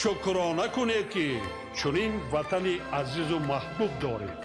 Шукрона кунед, ки чунин ватани азизу маҳбуб доред.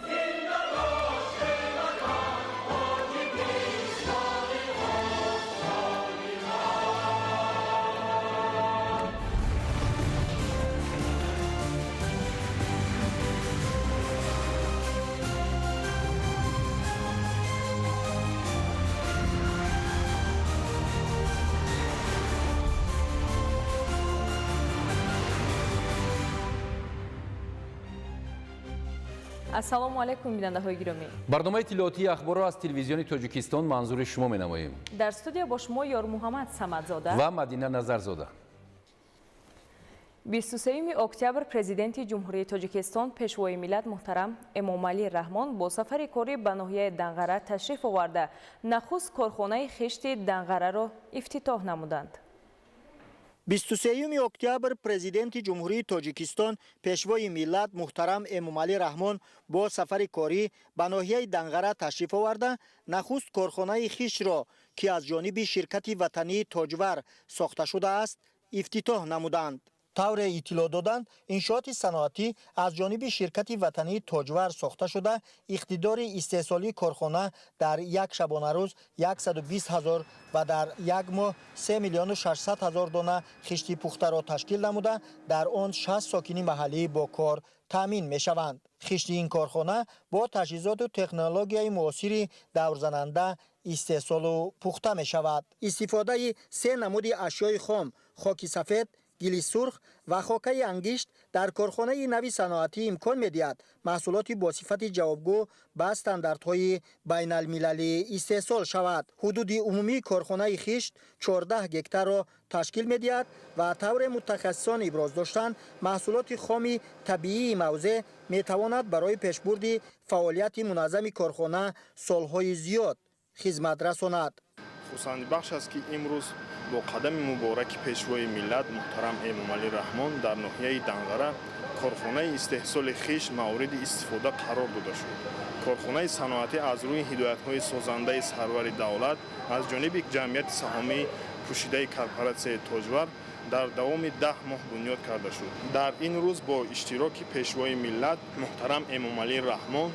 Ассалому алайкум, бинандаҳои гиромӣ. Барномаи иттилоотии ахборро аз Телевизиони Тоҷикистон манзури шумо менамоем. Дар студия бо шумо Ёрмуҳаммад Самадзода ва Мадина Назарзода. 23 октябр Президенти Ҷумҳурии Тоҷикистон, Пешвои миллат муҳтарам Эмомалӣ Раҳмон бо сафари корӣ ба ноҳияи Данғара ташриф оварда, нахуст корхонаи хишти Данғараро ифтитоҳ намуданд. 23 октябр Президенти Ҷумҳурии Тоҷикистон, Пешвои миллат муҳтарам Эмомалӣ Раҳмон бо сафари корӣ ба ноҳияи Данғара ташриф оварда, нахуст корхонаи хиштро, ки аз ҷониби ширкати ватании Тоҷвар сохта шудааст, ифтитоҳ намуданд. Тавре иттилоъ доданд, иншооти саноатӣ аз ҷониби ширкати ватании Тоҷвар сохта шуда, иқтидори истеҳсолии корхона дар як шабонарӯз 120 ҳазор ва дар як моҳ 3 миллиону 600 ҳазор дона хишти пухтаро ташкил намуда, дар он 60 сокини маҳаллӣ бо кор таъмин мешаванд. Хишти ин корхона бо таҷҳизоту технологияи муосири даврзананда истеҳсолу пухта мешавад. Истифодаи се намуди ашёи хом: хоки сафед, гили сурх ва хокаи ангишт дар корхонаи нави саноатӣ имкон медиҳад маҳсулоти бо сифати ҷавобгӯ ба стандартҳои байналмилалӣ истеҳсол шавад. Ҳудуди умумии корхонаи хишт 14 гектарро ташкил медиҳад ва тавре мутахассисон иброз доштанд, маҳсулоти хоми табиии мавзеъ метавонад барои пешбурди фаъолияти муназзами корхона солҳои зиёд хизмат расонад. Хурсандибахш аст, ки имрӯз бо қадами мубораки Пешвои миллат муҳтарам Эмомалӣ Раҳмон дар ноҳияи Данғара корхонаи истеҳсоли хишт мавриди истифода қарор дода шуд. Корхонаи саноатӣ аз рӯи ҳидоятҳои созандаи сарвари давлат аз ҷониби ҷамъияти саҳомии пӯшидаи корпоратсияи Тоҷвар дар давоми 10 моҳ бунёд карда шуд. Дар ин рӯз бо иштироки Пешвои миллат муҳтарам Эмомалӣ Раҳмон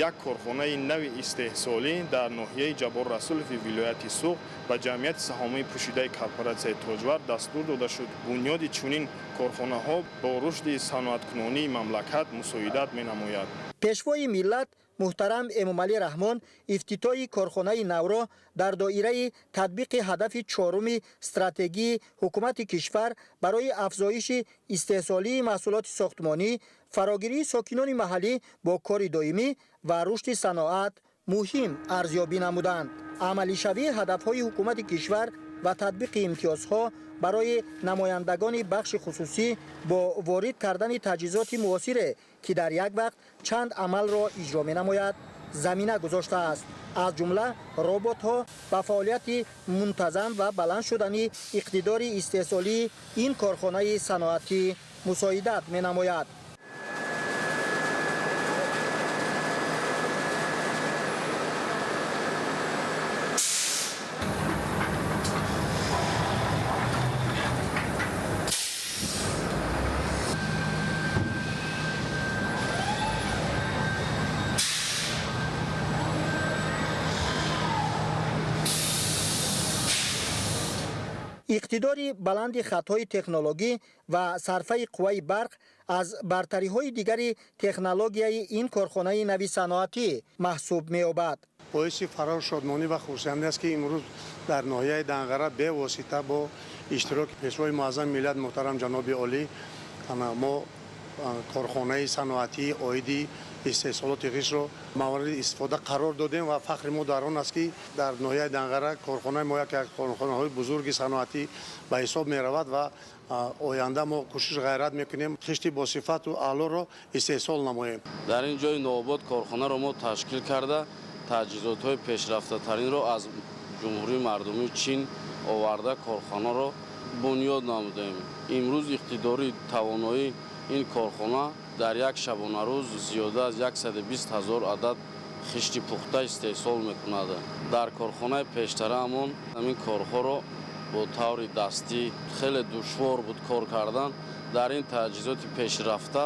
як корхонаи нави истеҳсолӣ дар ноҳияи Ҷаббор Расулови вилояти Суғд ба ҷамъияти саҳомии пӯшидаи корпоратсияи Тоҷвар дастур дода шуд. Бунёди чунин корхонаҳо бо рушди саноаткунонии мамлакат мусоидат менамояд. Пешвои миллат муҳтарам Эмомалӣ Раҳмон ифтитоҳи корхонаи навро дар доираи татбиқи ҳадафи чоруми стратегии ҳукумати кишвар барои афзоиши истеҳсолии маҳсулоти сохтмонӣ, фарогирии сокинони маҳаллӣ бо кори доимӣ ва рушди саноат муҳим арзёбӣ намуданд. Амалишавии ҳадафҳои ҳукумати кишвар ва татбиқи имтиёзҳо барои намояндагони бахши хусусӣ бо ворид кардани таҷҳизоти муосире, ки дар як вақт чанд амалро иҷро менамояд, замина гузоштааст. Аз ҷумла роботҳо ба фаъолияти мунтазам ва баланд шудани иқтидори истеҳсолии ин корхонаи саноатӣ мусоидат менамояд. Иқтидори баланди хатҳои технологӣ ва сарфаи қувваи барқ аз бартариҳои дигари технологияи ин корхонаи нави саноатӣ маҳсуб меёбад. Боиси фароҳ, шодмонӣ ва хурсандӣ аст, ки имрӯз дар ноҳияи Данғара бевосита бо иштироки Пешвои муаззами миллат муҳтарам ҷаноби олӣ мо корхонаи саноатии оиди истеҳсолоти хишро мавриди истифода қарор додем ва фахри мо дар он аст, ки дар ноҳияи Данғара корхонаи мо яке аз корхонаҳои бузурги саноатӣ ба ҳисоб меравад ва оянда мо кӯшиш, ғайрат мекунем, хишти босифату аълоро истеҳсол намоем. Дар ин ҷои нообод корхонаро мо ташкил карда, таҷҳизотҳои пешрафтатаринро аз Ҷумҳурии Мардумии Чин оварда, корхонаро бунёд намудаем. Имрӯз иқтидори тавоноии ин корхона дар як шабонарӯз зиёда аз 120 ҳазор адад хишти пухта истеҳсол мекунад. Дар корхонаи пештараамон ҳамин корҳоро бо таври дастӣ хеле душвор буд кор кардан. Дар ин таҷҳизоти пешрафта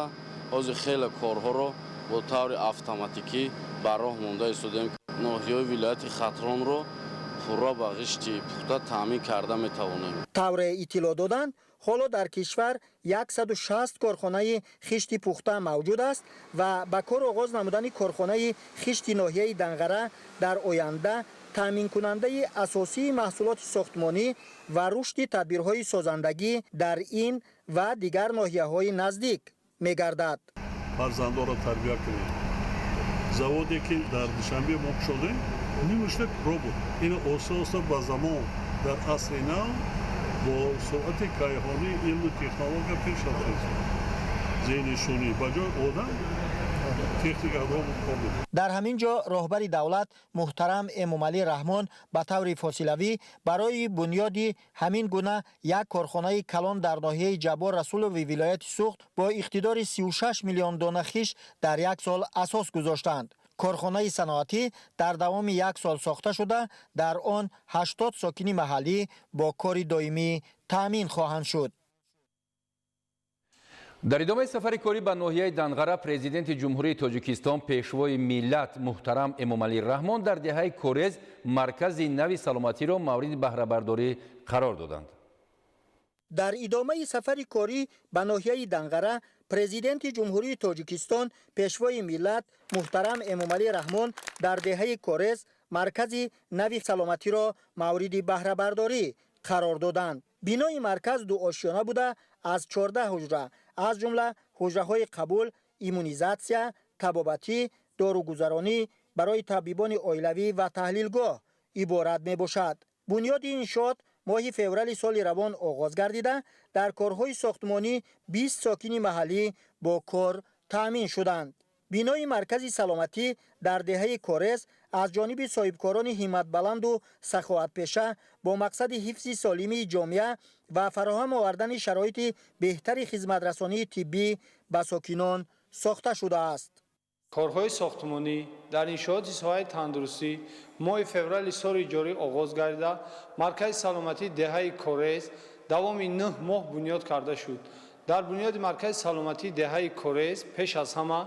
ҳозир хеле корҳоро бо таври автоматикӣ ба роҳ монда истодаем. Ноҳияҳои вилояти Хатлонро пурра ба ғишти пухта таъмин карда метавонем. Тавре иттилоъ доданд, ҳоло дар кишвар 160 корхонаи хишти пухта мавҷуд аст ва ба кор оғоз намудани корхонаи хишти ноҳияи Данғара дар оянда таъминкунандаи асосии маҳсулоти сохтмонӣ ва рушди тадбирҳои созандагӣ дар ин ва дигар ноҳияҳои наздик мегардад. Фарзандонро тарбия кунем. Заводе ки дар Душанбе мо кушодем, нимашта робот. Ин оста оста ба замон, дар асри нав, бо суръати кайҳонӣ илму технология пеш рафтааст. Зеҳни сунъӣ ба ҷои одам техника, робот кор мекунад. Дар ҳамин ҷо роҳбари давлат муҳтарам Эмомалӣ Раҳмон ба таври фосилавӣ барои бунёди ҳамин гуна як корхонаи калон дар ноҳияи Ҷаббор Расулови вилояти Суғд бо иқтидори 36 миллион дона хишт дар як сол асос гузоштанд. Корхонаи саноатӣ дар давоми як сол сохта шуда, дар он 80 сокини маҳаллӣ бо кори доимӣ таъмин хоҳанд шуд. Дар идомаи сафари корӣ ба ноҳияи Данғара Президенти Ҷумҳурии Тоҷикистон, Пешвои миллат муҳтарам Эмомалӣ Раҳмон дар деҳаи Корез маркази нави саломатиро мавриди баҳрабардорӣ қарор доданд. Дар идомаи сафари корӣ ба ноҳияи Данғара Президенти Ҷумҳурии Тоҷикистон, Пешвои миллат муҳтарам Эмомалӣ Раҳмон дар деҳаи Корез маркази нави саломатиро мавриди баҳрабардорӣ қарор доданд. Бинои марказ дуошёна буда, аз 14 ҳуҷра, аз ҷумла ҳуҷраҳои қабул, иммунизатсия, табобатӣ, доругузаронӣ барои табибони оилавӣ ва таҳлилгоҳ иборат мебошад. Бунёди иншоот моҳи феврали соли равон оғоз гардида, дар корҳои сохтмонӣ 20 сокини маҳаллӣ бо кор таъмин шуданд. Бинои маркази саломатӣ дар деҳаи Корез аз ҷониби соҳибкорони ҳимматбаланду саховатпеша бо мақсади ҳифзи солимии ҷомеа ва фароҳам овардани шароити беҳтари хизматрасонии тиббӣ ба сокинон сохта шудааст. Корҳои сохтмонӣ дар иншооти соҳаи тандурустӣ моҳи феврали соли ҷорӣ оғоз гардида, маркази саломатии деҳаи Корез давоми 9 моҳ бунёд карда шуд. Дар бунёди маркази саломатии деҳаи Корез пеш аз ҳама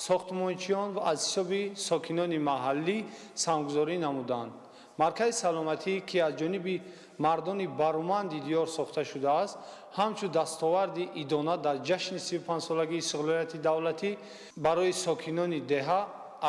сохтмончиён ва аз ҳисоби сокинони маҳаллӣ саҳмгузорӣ намуданд. Маркази саломатӣ, ки аз ҷониби мардони баруманди диёр сохта шудааст, ҳамчун дастоварди идона дар ҷашни 35-солагии истиқлолияти давлатӣ барои сокинони деҳа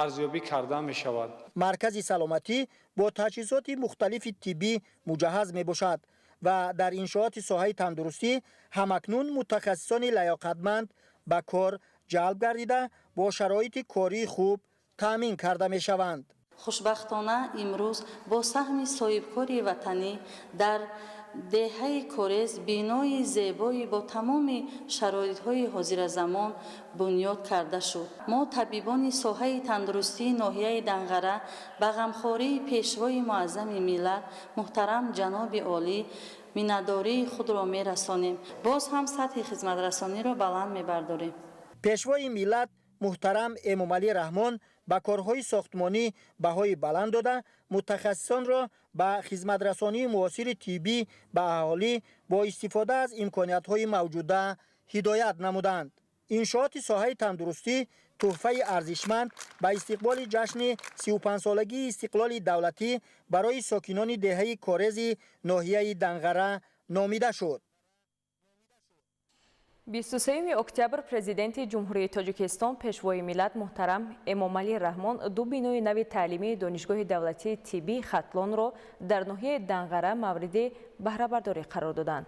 арзёбӣ карда мешавад. Маркази саломатӣ бо таҷҳизоти мухталифи тиббӣ муҷаҳҳаз мебошад ва дар иншооти соҳаи тандурустӣ ҳамакнун мутахассисони лаёқатманд ба кор ҷалб гардида, бо шароити кории хуб таъмин карда мешаванд. Хушбахтона, имрӯз бо саҳми соҳибкори ватанӣ дар деҳаи Корез бинои зебои бо тамоми шароитҳои ҳозиразамон бунёд карда шуд. Мо, табибони соҳаи тандурустии ноҳияи Данғара, ба ғамхории Пешвои муаззами миллат муҳтарам ҷаноби олӣ миннатдории худро мерасонем. Боз ҳам сатҳи хизматрасониро баланд мебардорем. Пешвои миллат муҳтарам Эмомалӣ Раҳмон ба корҳои сохтмонӣ баҳои баланд дода, мутахассисонро ба хизматрасонии муосири тиббӣ ба аҳолӣ бо истифода аз имкониятҳои мавҷуда ҳидоят намуданд. Иншооти соҳаи тандурустӣ тӯҳфаи арзишманд ба истиқболи ҷашни 35-солагии истиқлоли давлатӣ барои сокинони деҳаи Корези ноҳияи Данғара номида шуд. 23 октябр Президенти Ҷумҳурии Тоҷикистон, Пешвои миллат муҳтарам Эмомалӣ Раҳмон ду бинои нави таълимии Донишгоҳи давлатии тиббии Хатлонро дар ноҳияи Данғара мавриди баҳрабардорӣ қарор доданд.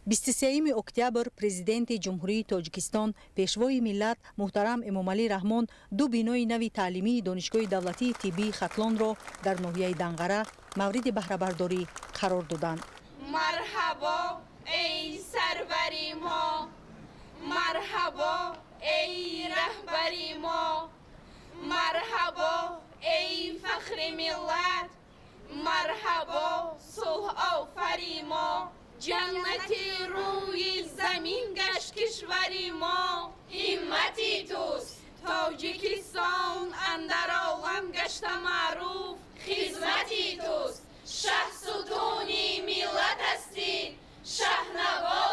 23 октябр Президенти Ҷумҳурии Тоҷикистон, Пешвои миллат муҳтарам Эмомалӣ Раҳмон ду бинои нави таълимии Донишгоҳи давлатии тиббии Хатлонро дар ноҳияи Данғара мавриди баҳрабардорӣ қарор доданд. Марҳабо, эй сарвари мо, марҳабо, эй раҳбари мо, марҳабо, эй фахри миллат, марҳабо, сулҳофари мо. Ҷаннати рӯи замин гашт кишвари мо, ҳиммати туст Тоҷикистон андар олам гашта маъруф, хизмати туст. Шаҳсутуни миллат ҳастӣ, шаҳнавози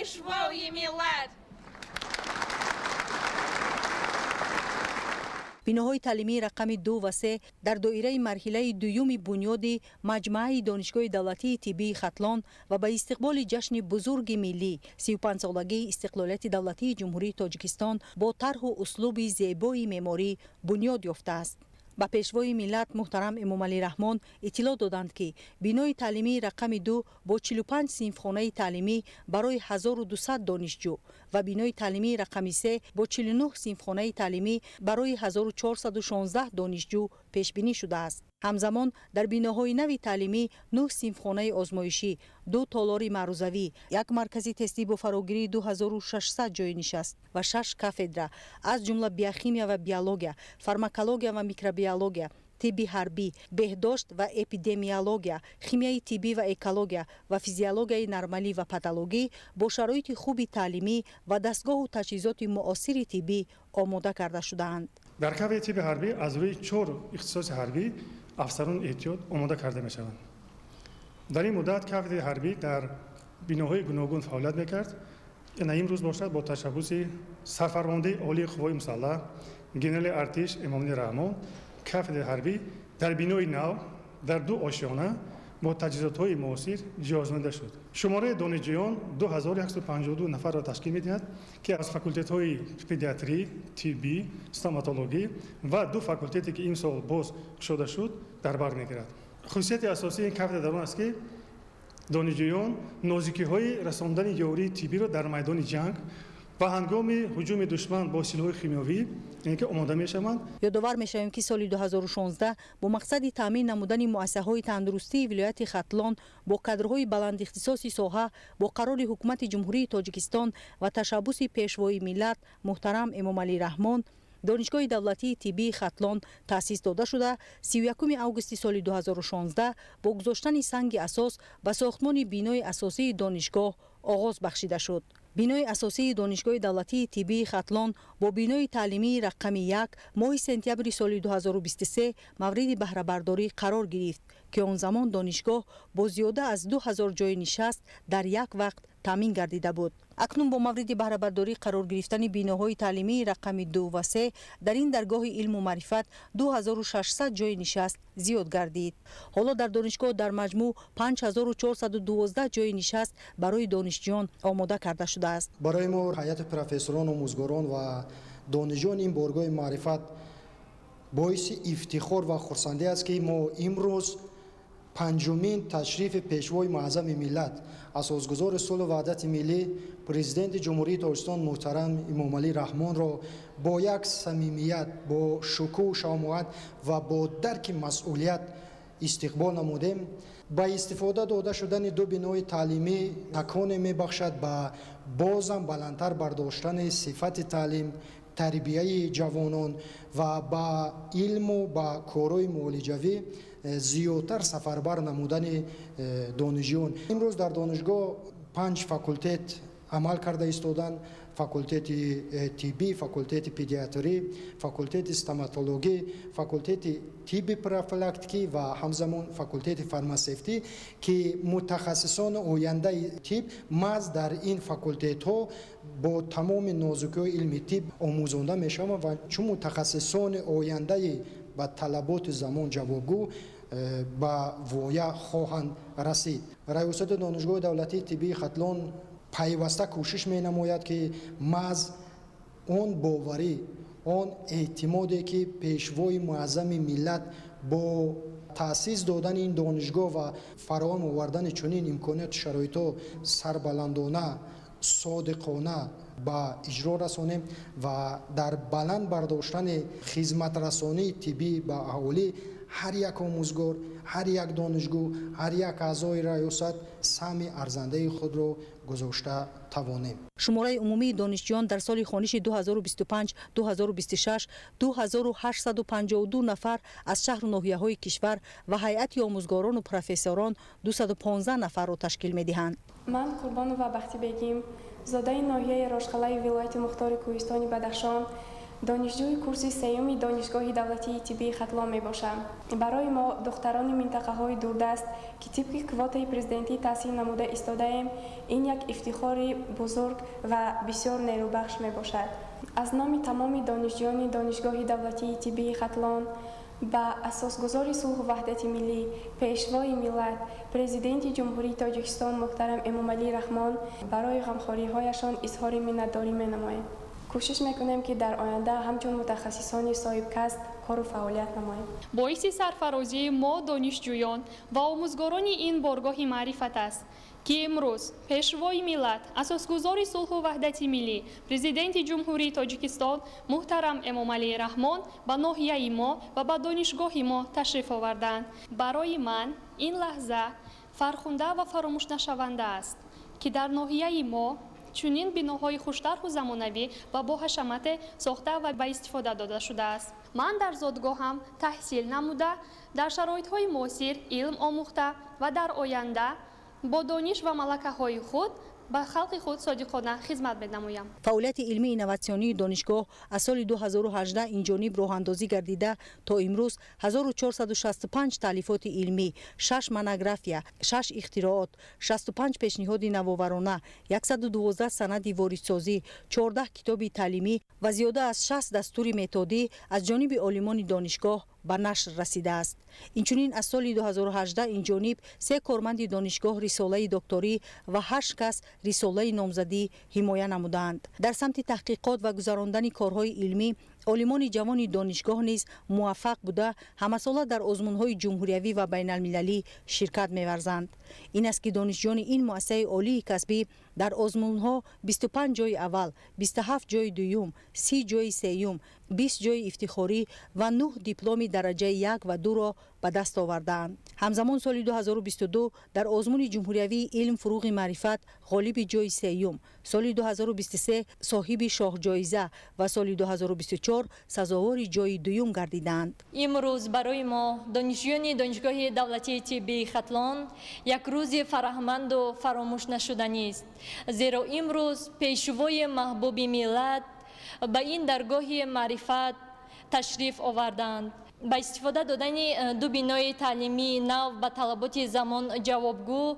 Пешвои миллат! Биноҳои таълимии рақами 2 ва 3 дар доираи марҳилаи дуюми бунёди маҷмааи Донишгоҳи давлатии тиббии Хатлон ва ба истиқболи ҷашни бузурги миллӣ 35-солагии истиқлолияти давлатии Ҷумҳурии Тоҷикистон бо тарҳу услуби зебои меъморӣ бунёд ёфтааст. Ба Пешвои миллат муҳтарам Эмомалӣ Раҳмон иттилоъ доданд, ки бинои таълимии рақами 2 бо 45 синфхонаи таълимӣ барои 1200 донишҷӯ ва бинои таълимии рақами 3 бо 49 синфхонаи таълимӣ барои 1416 донишҷӯ пешбинӣ шудааст. Ҳамзамон дар биноҳои нави таълимӣ 9 синфхонаи озмоишӣ, 2 толори маърузавӣ, як маркази тестӣ бо фарогирии 2600 ҷойи нишаст ва 6 кафедра, аз ҷумла биохимия ва биология, фармакология ва микробиология, тибби ҳарбӣ, беҳдошт ва эпидемиология, химияи тиббӣ ва экология ва физиологияи нормалӣ ва патологӣ бо шароити хуби таълимӣ ва дастгоҳу таҷҳизоти муосири тиббӣ омода карда шудаанд. Дар кафедраи тибби ҳарбӣ аз рӯи 4 ихтисоси ҳарбӣ афсарон эҳтиёт омода карда мешаванд. Дар ин муддат кафедраи ҳарбӣ дар биноҳои гуногун фаъолият мекард. Ина имрӯз бошад бо ташаббуси сарфармондаи олии қувваҳои мусаллаҳ генерали артиш Эмомалӣ Раҳмон кафедраи ҳарбӣ дар бинои нав дар 2 ошёна бо таҷҳизотҳои муосир ҷиҳозманда шуд. Шумораи донишҷӯён 2152 нафарро ташкил медиҳад, ки аз факултетҳои педиатрӣ, тиббӣ, стоматологӣ ва 2 факултете, ки имсол боз кушода шуд, дар бар мегирад. Хусусияти асосии ин кафедра дар он аст, ки донишҷӯён нозикиҳои расондани ёрии тиббиро дар майдони ҷанг ва ҳангоми ҳуҷуми душман бо силоҳҳои химиёвӣ ки омода мешаванд. Ёдовар мешавем, ки соли 2016 бо мақсади таъмин намудани муассисаҳои тандурустии вилояти Хатлон бо кадрҳои баландихтисоси соҳа бо қарори Ҳукумати Ҷумҳурии Тоҷикистон ва ташаббуси Пешвои миллат муҳтарам Эмомалӣ Раҳмон Донишгоҳи давлатии тиббии Хатлон таъсис дода шуда, 31 августи соли 2016 бо гузоштани санги асос ба сохтмони бинои асосии донишгоҳ оғоз бахшида шуд. Бинои асосии Донишгоҳи давлатии тиббии Хатлон бо бинои таълимии рақами 1 моҳи сентябри соли 2023 мавриди баҳрабардорӣ қарор гирифт, ки он замон донишгоҳ бо зиёда аз 2000 ҷойи нишаст дар як вақт таъмин гардида буд. Акнун бо мавриди баҳрабардорӣ қарор гирифтани биноҳои таълимии рақами 2 ва 3 дар ин даргоҳи илму маърифат 2600 ҷойи нишаст зиёд гардид. Ҳоло дар донишгоҳ дар маҷмӯъ 5412 ҷойи нишаст барои донишҷӯён омода карда шудааст. Барои мо ҳайати профессорон, омӯзгорон ва донишҷӯён ин боргоҳи маърифат боиси ифтихор ва хурсандӣ аст, ки мо имрӯз панҷумин ташрифи Пешвои муаззами миллат, асосгузори сулҳу ваҳдати миллӣ, Президенти Ҷумҳурии Тоҷикистон муҳтарам Эмомалӣ Раҳмонро бо як самимият, бо шукӯҳу шамоат ва бо дарки масъулият истиқбол намудем. Ба истифода дода шудани 2 бинои таълимӣ таконе мебахшад ба бозам баландтар бардоштани сифати таълим, тарбияи ҷавонон ва ба илму ба корҳои муолиҷавӣ зиёдтар сафарбар намудани донишҷӯён. Имрӯз дар донишгоҳ 5 факултет амал карда истоданд: факултети тиббӣ, факултети педиатрӣ, факултети стоматологӣ, факултети тибби профилактикӣ ва ҳамзамон факултети фармасевтӣ, ки мутахассисони ояндаи тиб маҳз дар ин факултетҳо бо тамоми нозукиҳои илми тиб омӯзонда мешаванд ва чун мутахассисони ояндаи ба талаботи замон ҷавобгӯ ба воя хоҳанд расид. Раёсати Донишгоҳи давлатии тиббии Хатлон пайваста кӯшиш менамояд, ки маҳз он боварӣ, он эътимоде, ки Пешвои муаззами миллат бо таъсис додани ин донишгоҳ ва фароҳам овардани чунин имконияту шароитҳо сарбаландона, содиқона ба иҷро расонем ва дар баланд бардоштани хизматрасонии тиббӣ ба аҳолӣ ҳар як омӯзгор, ҳар як донишгӯ, ҳар як аъзои раёсат саҳми арзандаи худро гузошта тавонем. Шумораи умумии донишҷӯён дар соли хониши 2025-2026 2852 нафар аз шаҳру ноҳияҳои кишвар ва ҳайати омӯзгорону профессорон 215 нафарро ташкил медиҳанд. Ман Қурбонова Бахтибегим, зодаи ноҳияи Рошқалаи вилояти мухтори Кӯҳистони Бадахшон, Донишҷӯи курси сеюми Донишгоҳи давлатии тиббии Хатлон мебошам. Барои мо, духтарони минтақаҳои дурдаст, ки тибқи квотаи президентӣ таҳсил намуда истодаем, ин як ифтихори бузург ва бисёр нерӯбахш мебошад. Аз номи тамоми донишҷӯёни Донишгоҳи давлатии тиббии Хатлон ба асосгузори сулҳу ваҳдати миллӣ, Пешвои миллат, Президенти Ҷумҳурии Тоҷикистон муҳтарам Эмомалӣ Раҳмон барои ғамхориҳояшон изҳори миннатдорӣ менамоем. Кӯшиш мекунем, ки дар оянда ҳамчун мутахассисони соҳибкасб кору фаъолият намоем. Боиси сарфарозии мо, донишҷӯён ва омӯзгорони ин боргоҳи маърифат аст, ки имрӯз Пешвои миллат, асосгузори сулҳу ваҳдати миллӣ, Президенти Ҷумҳурии Тоҷикистон муҳтарам Эмомалӣ Раҳмон ба ноҳияи мо ва ба донишгоҳи мо ташриф оварданд. Барои ман ин лаҳза фархунда ва фаромӯшнашаванда аст, ки дар ноҳияи мо чунин биноҳои хуштарҳу замонавӣ ва бо ҳашамате сохта ва ба истифода дода шудааст. Ман дар зодгоҳам таҳсил намуда, дар шароитҳои муосир илм омӯхта ва дар оянда бо дониш ва малакаҳои худ ба халқи худ содиқона хизмат менамоям. Фаъолияти илмии инноватсионии донишгоҳ аз соли 2018 инҷониб роҳандозӣ гардида, то имрӯз 1465 таълифоти илмӣ, 6 монография, 6 ихтироот, 65 пешниҳоди навоварона, 112 санади воридсозӣ, 14 китоби таълимӣ ва зиёда аз 60 дастури методӣ аз ҷониби олимони донишгоҳ ба нашр расидааст. Инчунин аз соли 2018 инҷониб се корманди донишгоҳ рисолаи докторӣ ва ҳашт кас рисолаи номзадӣ ҳимоя намудаанд. Дар самти таҳқиқот ва гузарондани корҳои илмӣ олимони ҷавони донишгоҳ низ муваффақ буда, ҳамасола дар озмунҳои ҷумҳуриявӣ ва байналмилалӣ ширкат меварзанд. Ин аст, ки донишҷӯёни ин муассисаи олии касбӣ дар озмунҳо 25 ҷойи аввал, 27 ҷойи дуюм, 30 ҷойи сеюм, 20 ҷойи ифтихорӣ ва 9 дипломи дараҷаи як ва дуро ба даст овардаанд. Ҳамзамон соли 2022 дар озмуни ҷумҳуриявии «Илм фуруғи маърифат» ғолиби ҷойи сеюм, соли 2023 соҳиби шоҳҷоиза ва соли 2024 сазовори ҷойи дуюм гардидаанд. Имрӯз барои мо, донишҷӯёни Донишгоҳи давлатии тиббии Хатлон, як рӯзи фараҳманду фаромӯшнашуданист, зеро имрӯз Пешвои маҳбуби миллат ба ин даргоҳи маърифат ташриф оварданд. Ба истифода додани ду бинои таълимии нав, ба талаботи замон ҷавобгӯ,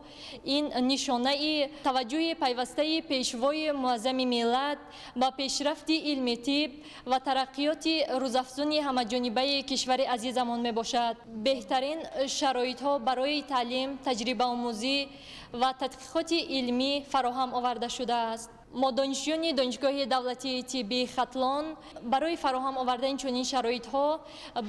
ин нишонаи таваҷҷӯҳи пайвастаи Пешвои муаззами миллат ба пешрафти илми тиб ва тараққиёти рӯзафзуни ҳамаҷонибаи кишвари азизамон мебошад. Беҳтарин шароитҳо барои таълим, таҷрибаомӯзӣ ва тадқиқоти илмӣ фароҳам оварда шудааст. Мо, донишҷӯёни Донишгоҳи давлатии тиббии Хатлон, барои фароҳам овардани чунин шароитҳо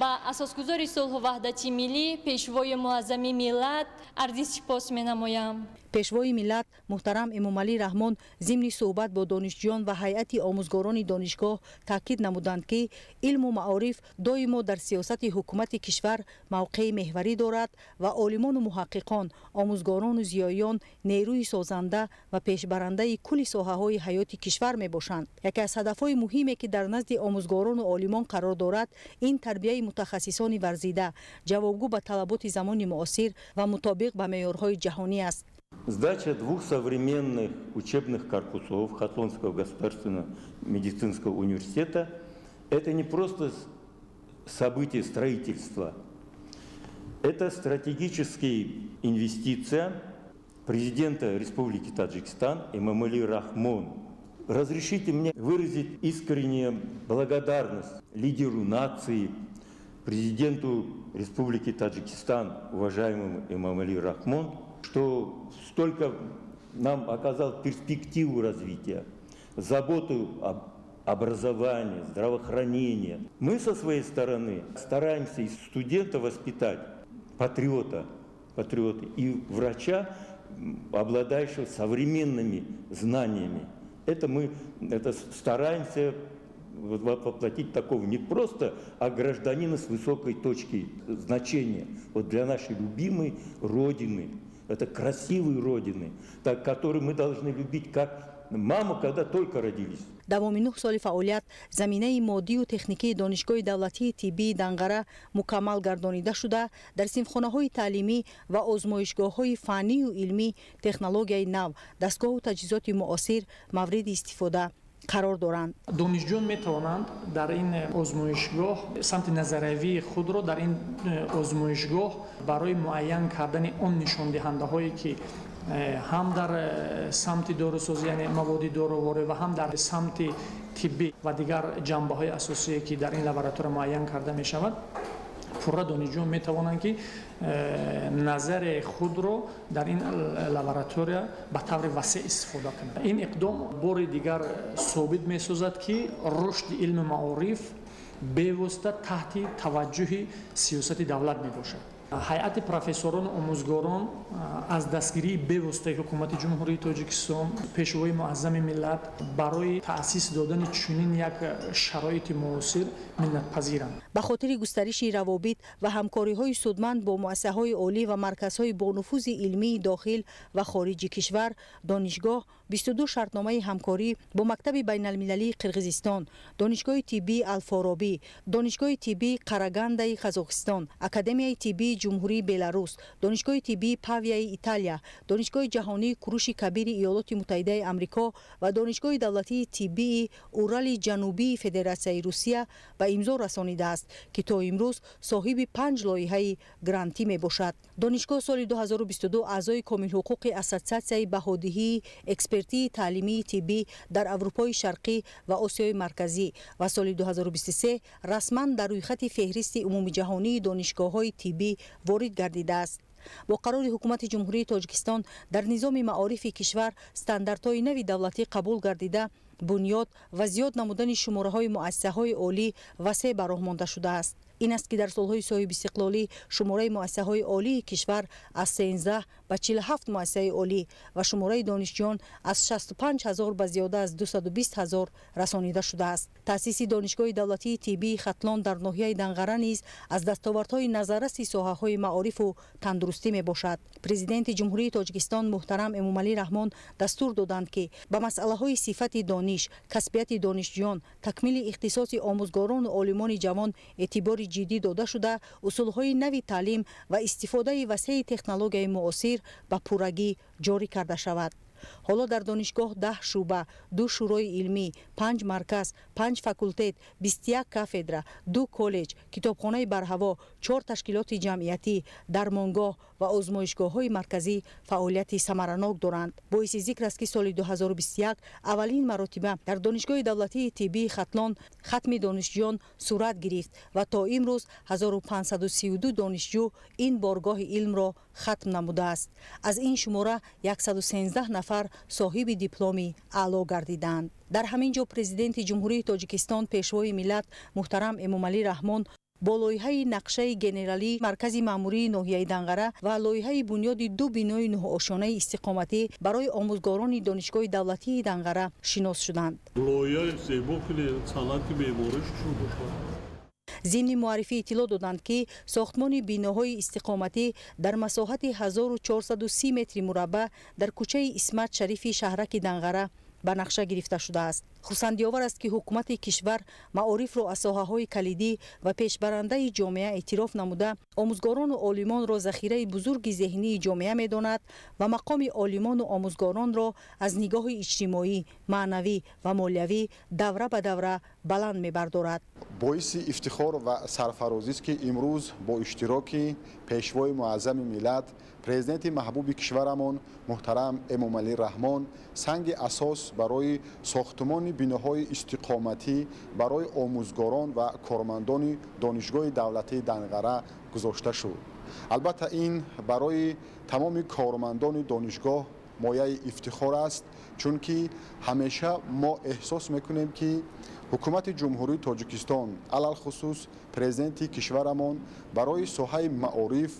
ба асосгузори сулҳу ваҳдати миллӣ, Пешвои муаззами миллат арзи сипос менамоям. Пешвои миллат муҳтарам Эмомалӣ Раҳмон зимни суҳбат бо донишҷӯён ва ҳайати омӯзгорони донишгоҳ таъкид намуданд, ки илму маориф доимо дар сиёсати ҳукумати кишвар мавқеи меҳварӣ дорад ва олимону муҳаққиқон, омӯзгорону зиёиён нерӯи созанда ва пешбарандаи кулли соҳаҳои ҳаёти кишвар мебошанд. Яке аз ҳадафҳои муҳиме, ки дар назди омӯзгорону олимон қарор дорад, ин тарбияи мутахассисони варзида, ҷавобгӯ ба талаботи замони муосир ва мутобиқ ба меъёрҳои ҷаҳонӣ аст. Сдача двух современных учебных корпусов Хатлонского государственного медицинского университета – это не просто событие строительства, это стратегическая инвестиция президента Республики Таджикистан Эмомали Рахмон. Разрешите мне выразить искреннюю благодарность лидеру нации, президенту Республики Таджикистан, уважаемому Эмомали Рахмон, что столько нам оказал перспективу развития, заботу об образовании, здравоохранении. Мы со своей стороны стараемся из студента воспитать патриота, патриота и врача, обладающего современными знаниями. Это мы стараемся воплотить такого не просто, а гражданина с высокой точки значения вот для нашей любимой Родины. Это красивой Родины, так, которую мы должны любить как маму, когда только родились. Давоми 9 соли фаъолият заминаи моддию техникии Донишгоҳи давлатии тиббии Данғара мукаммал гардонида шуда, дар синфхонаҳои таълимӣ ва озмоишгоҳҳои фаннию илмӣ технологияи нав, дастгоҳу таҷҳизоти муосир мавриди истифода Қарор доранд. Донишҷӯён метавонанд дар ин озмоишгоҳ самти назариявии худро дар ин озмоишгоҳ барои муайян кардани он нишондиҳандаҳое, ки ҳам дар самти дорусозӣ, яъне маводи доруворӣ, ва ҳам дар самти тиббӣ ва дигар ҷанбаҳои асосие, ки дар ин лаборатория муайян карда мешавад, пурра донишҷӯён метавонанд, ки назари худро дар ин лаборатория ба таври васеъ истифода кунанд. Ин иқдом бори дигар собит месозад, ки рушди илми маориф бевосита таҳти таваҷҷӯҳи сиёсати давлат мебошад. Ҳайати профессорону омӯзгорон аз дастгирии бевоситаи Ҳукумати Ҷумҳурии Тоҷикистон, Пешвои муаззами миллат барои таъсис додани чунин як шароити муосир миннатпазиранд. Ба хотири густариши равобит ва ҳамкориҳои судманд бо муассисаҳои олӣ ва марказҳои бонуфузи илмии дохил ва хориҷи кишвар, донишгоҳ 22 шартномаи ҳамкорӣ бо Мактаби байналмилалии Қирғизистон, Донишгоҳи тиббии Алфоробӣ, Донишгоҳи тиббии Қарагандаи Қазоқистон, Академияи тиббии Ҷумҳурии Беларус, Донишгоҳи тиббии Павияи Италия, Донишгоҳи ҷаҳонии Куруши Кабири Иёлоти Муттаҳидаи Амрико ва Донишгоҳи давлатии тиббии Урали Ҷанубии Федератсияи Русия ба имзо расонидааст, ки то имрӯз соҳиби панҷ лоиҳаи грантӣ мебошад. Донишгоҳ соли 2022 аъзои комилҳуқуқи Ассотсиатсияи баҳодиҳии экспертии таълимии тиббӣ дар Аврупои Шарқӣ ва Осиёи Марказӣ ва соли 2023 расман дар рӯйхати феҳристи умумиҷаҳонии донишгоҳҳои тиббӣ ворид гардидааст. Бо қарори Ҳукумати Ҷумҳурии Тоҷикистон дар низоми маорифи кишвар стандартҳои нави давлатӣ қабул гардида, бунёд ва зиёд намудани шумораҳои муассисаҳои олӣ васеъ ба роҳ монда шудааст. Ин аст, ки дар солҳои соҳибистиқлолӣ шумораи муассисаҳои олии кишвар аз 13 ба 47 муассисаи олӣ ва шумораи донишҷӯён аз 65 ҳазор ба зиёда аз 220 ҳазор расонида шудааст. Таъсиси Донишгоҳи давлатии тиббии Хатлон дар ноҳияи Данғара низ аз дастовардҳои назарраси соҳаҳои маорифу тандурустӣ мебошад. Президенти Ҷумҳурии Тоҷикистон муҳтарам Эмомалӣ Раҳмон дастур доданд, ки ба масъалаҳои сифати дониш, касбияти донишҷӯён, такмили ихтисоси омӯзгорону олимони ҷавон эътибори ҷиддӣ дода шуда, усулҳои нави таълим ва истифодаи васеи технологияи муосир ба пуррагӣ ҷорӣ карда шавад. Ҳоло дар донишгоҳ 10 шӯъба, ду шӯрои илмӣ, панҷ марказ, панҷ факултет, 21 кафедра, ду коллеҷ, китобхонаи барҳаво, чор ташкилоти ҷамъиятӣ, дармонгоҳ ва озмоишгоҳҳои марказӣ фаъолияти самаранок доранд. Боиси зикр аст, ки соли 2021 аввалин маротиба дар Донишгоҳи давлатии тиббии Хатлон хатми донишҷӯён сурат гирифт ва то имрӯз 1532 донишҷӯ ин боргоҳи илмро хатм намудааст. Аз ин шумора 113 нафар соҳиби дипломи аъло гардиданд. Дар ҳамин ҷо Президенти Ҷумҳурии Тоҷикистон, Пешвои миллат муҳтарам Эмомалӣ Раҳмон бо лоиҳаи нақшаи генералии маркази маъмурии ноҳияи Данғара ва лоиҳаи бунёди ду бинои нӯҳошонаи истиқоматӣ барои омӯзгорони Донишгоҳи давлатии Данғара шинос шуданд. Лоиҳаи зебо кунед, санъати меъмориш чун бошад. Зимни муаррифӣ иттилоъ доданд, ки сохтмони биноҳои истиқоматӣ дар масоҳати 1430 метри мураббаъ дар кӯчаи Исмат Шарифи шаҳраки Данғара ба нақша гирифта шудааст. Хурсандиовар аст, ки ҳукумати кишвар маорифро аз соҳаҳои калидӣ ва пешбарандаи ҷомеа эътироф намуда, омӯзгорону олимонро захираи бузурги зеҳнии ҷомеа медонад ва мақоми олимону омӯзгоронро аз нигоҳи иҷтимоӣ, маънавӣ ва молиявӣ давра ба давра баланд мебардорад. Боиси ифтихор ва сарфарозист, ки имрӯз бо иштироки Пешвои муаззами миллат, Президенти маҳбуби кишварамон муҳтарам Эмомалӣ Раҳмон санги асос барои сохтумони биноҳои истиқоматӣ барои омӯзгорон ва кормандони Донишгоҳи давлатии Данғара гузошта шуд. Албатта, ин барои тамоми кормандони донишгоҳ мояи ифтихор аст, чунки ҳамеша мо эҳсос мекунем, ки Ҳукумати Ҷумҳурии Тоҷикистон, алалхусус Президенти кишварамон барои соҳаи маориф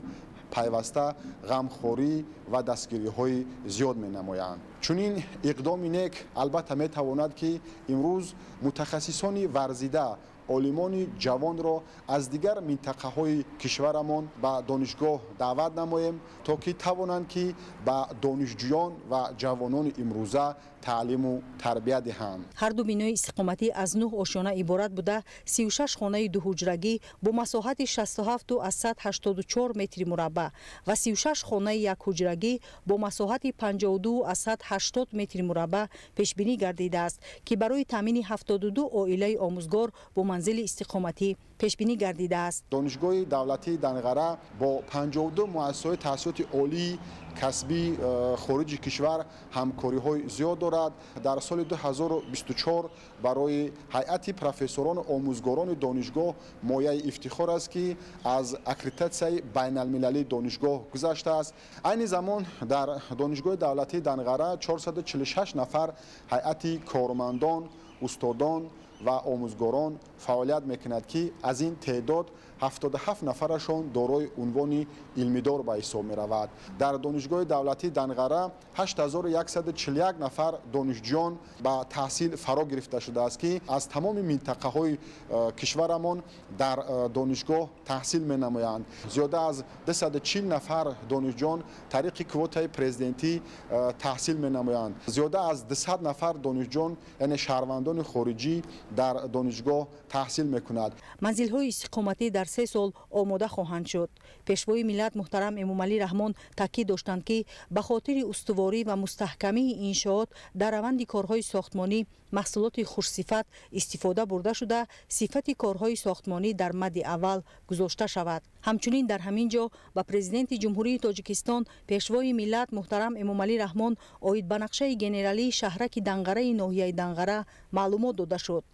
пайваста ғамхорӣ ва дастгириҳои зиёд менамоянд. Чунин иқдоми нек, албатта, метавонад, ки имрӯз мутахассисони варзида, олимони ҷавонро аз дигар минтақаҳои кишварамон ба донишгоҳ даъват намоем, то ки тавонанд, ки ба донишҷӯён ва ҷавонони имрӯза Таълиму тарбия диҳанд. Ҳар ду бинои истиқоматӣ аз нӯҳ ошёна иборат буда, 36 хонаи дуҳуҷрагӣ бо масоҳати 67,84 метри мураббаъ ва 36 хонаи якҳуҷрагӣ бо масоҳати 52,80 метри мураббаъ пешбинӣ гардидааст, ки барои таъмини 72 оилаи омӯзгор бо манзили истиқоматӣ пешбинӣ гардидааст. Донишгоҳи давлатии Данғара бо 52 муассисаҳои таҳсилоти олии касбии хориҷи кишвар ҳамкориҳои зиёд дорад. Дар соли 2024 барои ҳайати профессорону омӯзгорони донишгоҳ мояи ифтихор аст, ки аз аккредитатсияи байналмилалии донишгоҳ гузаштааст. Айни замон дар Донишгоҳи давлатии Данғара 446 нафар ҳайати кормандон, устодон ва омӯзгорон фаъолият мекунад, ки аз ин теъдод 77 нафарашон дорои унвони илмидор ба ҳисоб меравад. Дар Донишгоҳи давлатии Данғара 8141 нафар донишҷӯён ба таҳсил фаро гирифта шудааст, ки аз тамоми минтақаҳои кишварамон дар донишгоҳ таҳсил менамоянд. Зиёда аз 240 нафар донишҷӯён тариқи квотаи президентӣ таҳсил менамоянд. Зиёда аз 200 нафар донишҷӯён, яъне шаҳрвандони хориҷӣ, дар донишгоҳ таҳсил мекунад. Манзилҳои истиқоматӣ дар 3 сол омода хоҳанд шуд. Пешвои миллат муҳтарам Эмомалӣ Раҳмон таъкид доштанд, ки ба хотири устуворӣ ва мустаҳкамии иншоот дар раванди корҳои сохтмонӣ маҳсулоти хушсифат истифода бурда шуда, сифати корҳои сохтмонӣ дар мадди аввал гузошта шавад. Ҳамчунин дар ҳамин ҷо ба Президенти Ҷумҳурии Тоҷикистон, Пешвои миллат муҳтарам Эмомалӣ Раҳмон оид ба нақшаи генералии шаҳраки Данғараи ноҳияи Данғара маълумот дода шуд.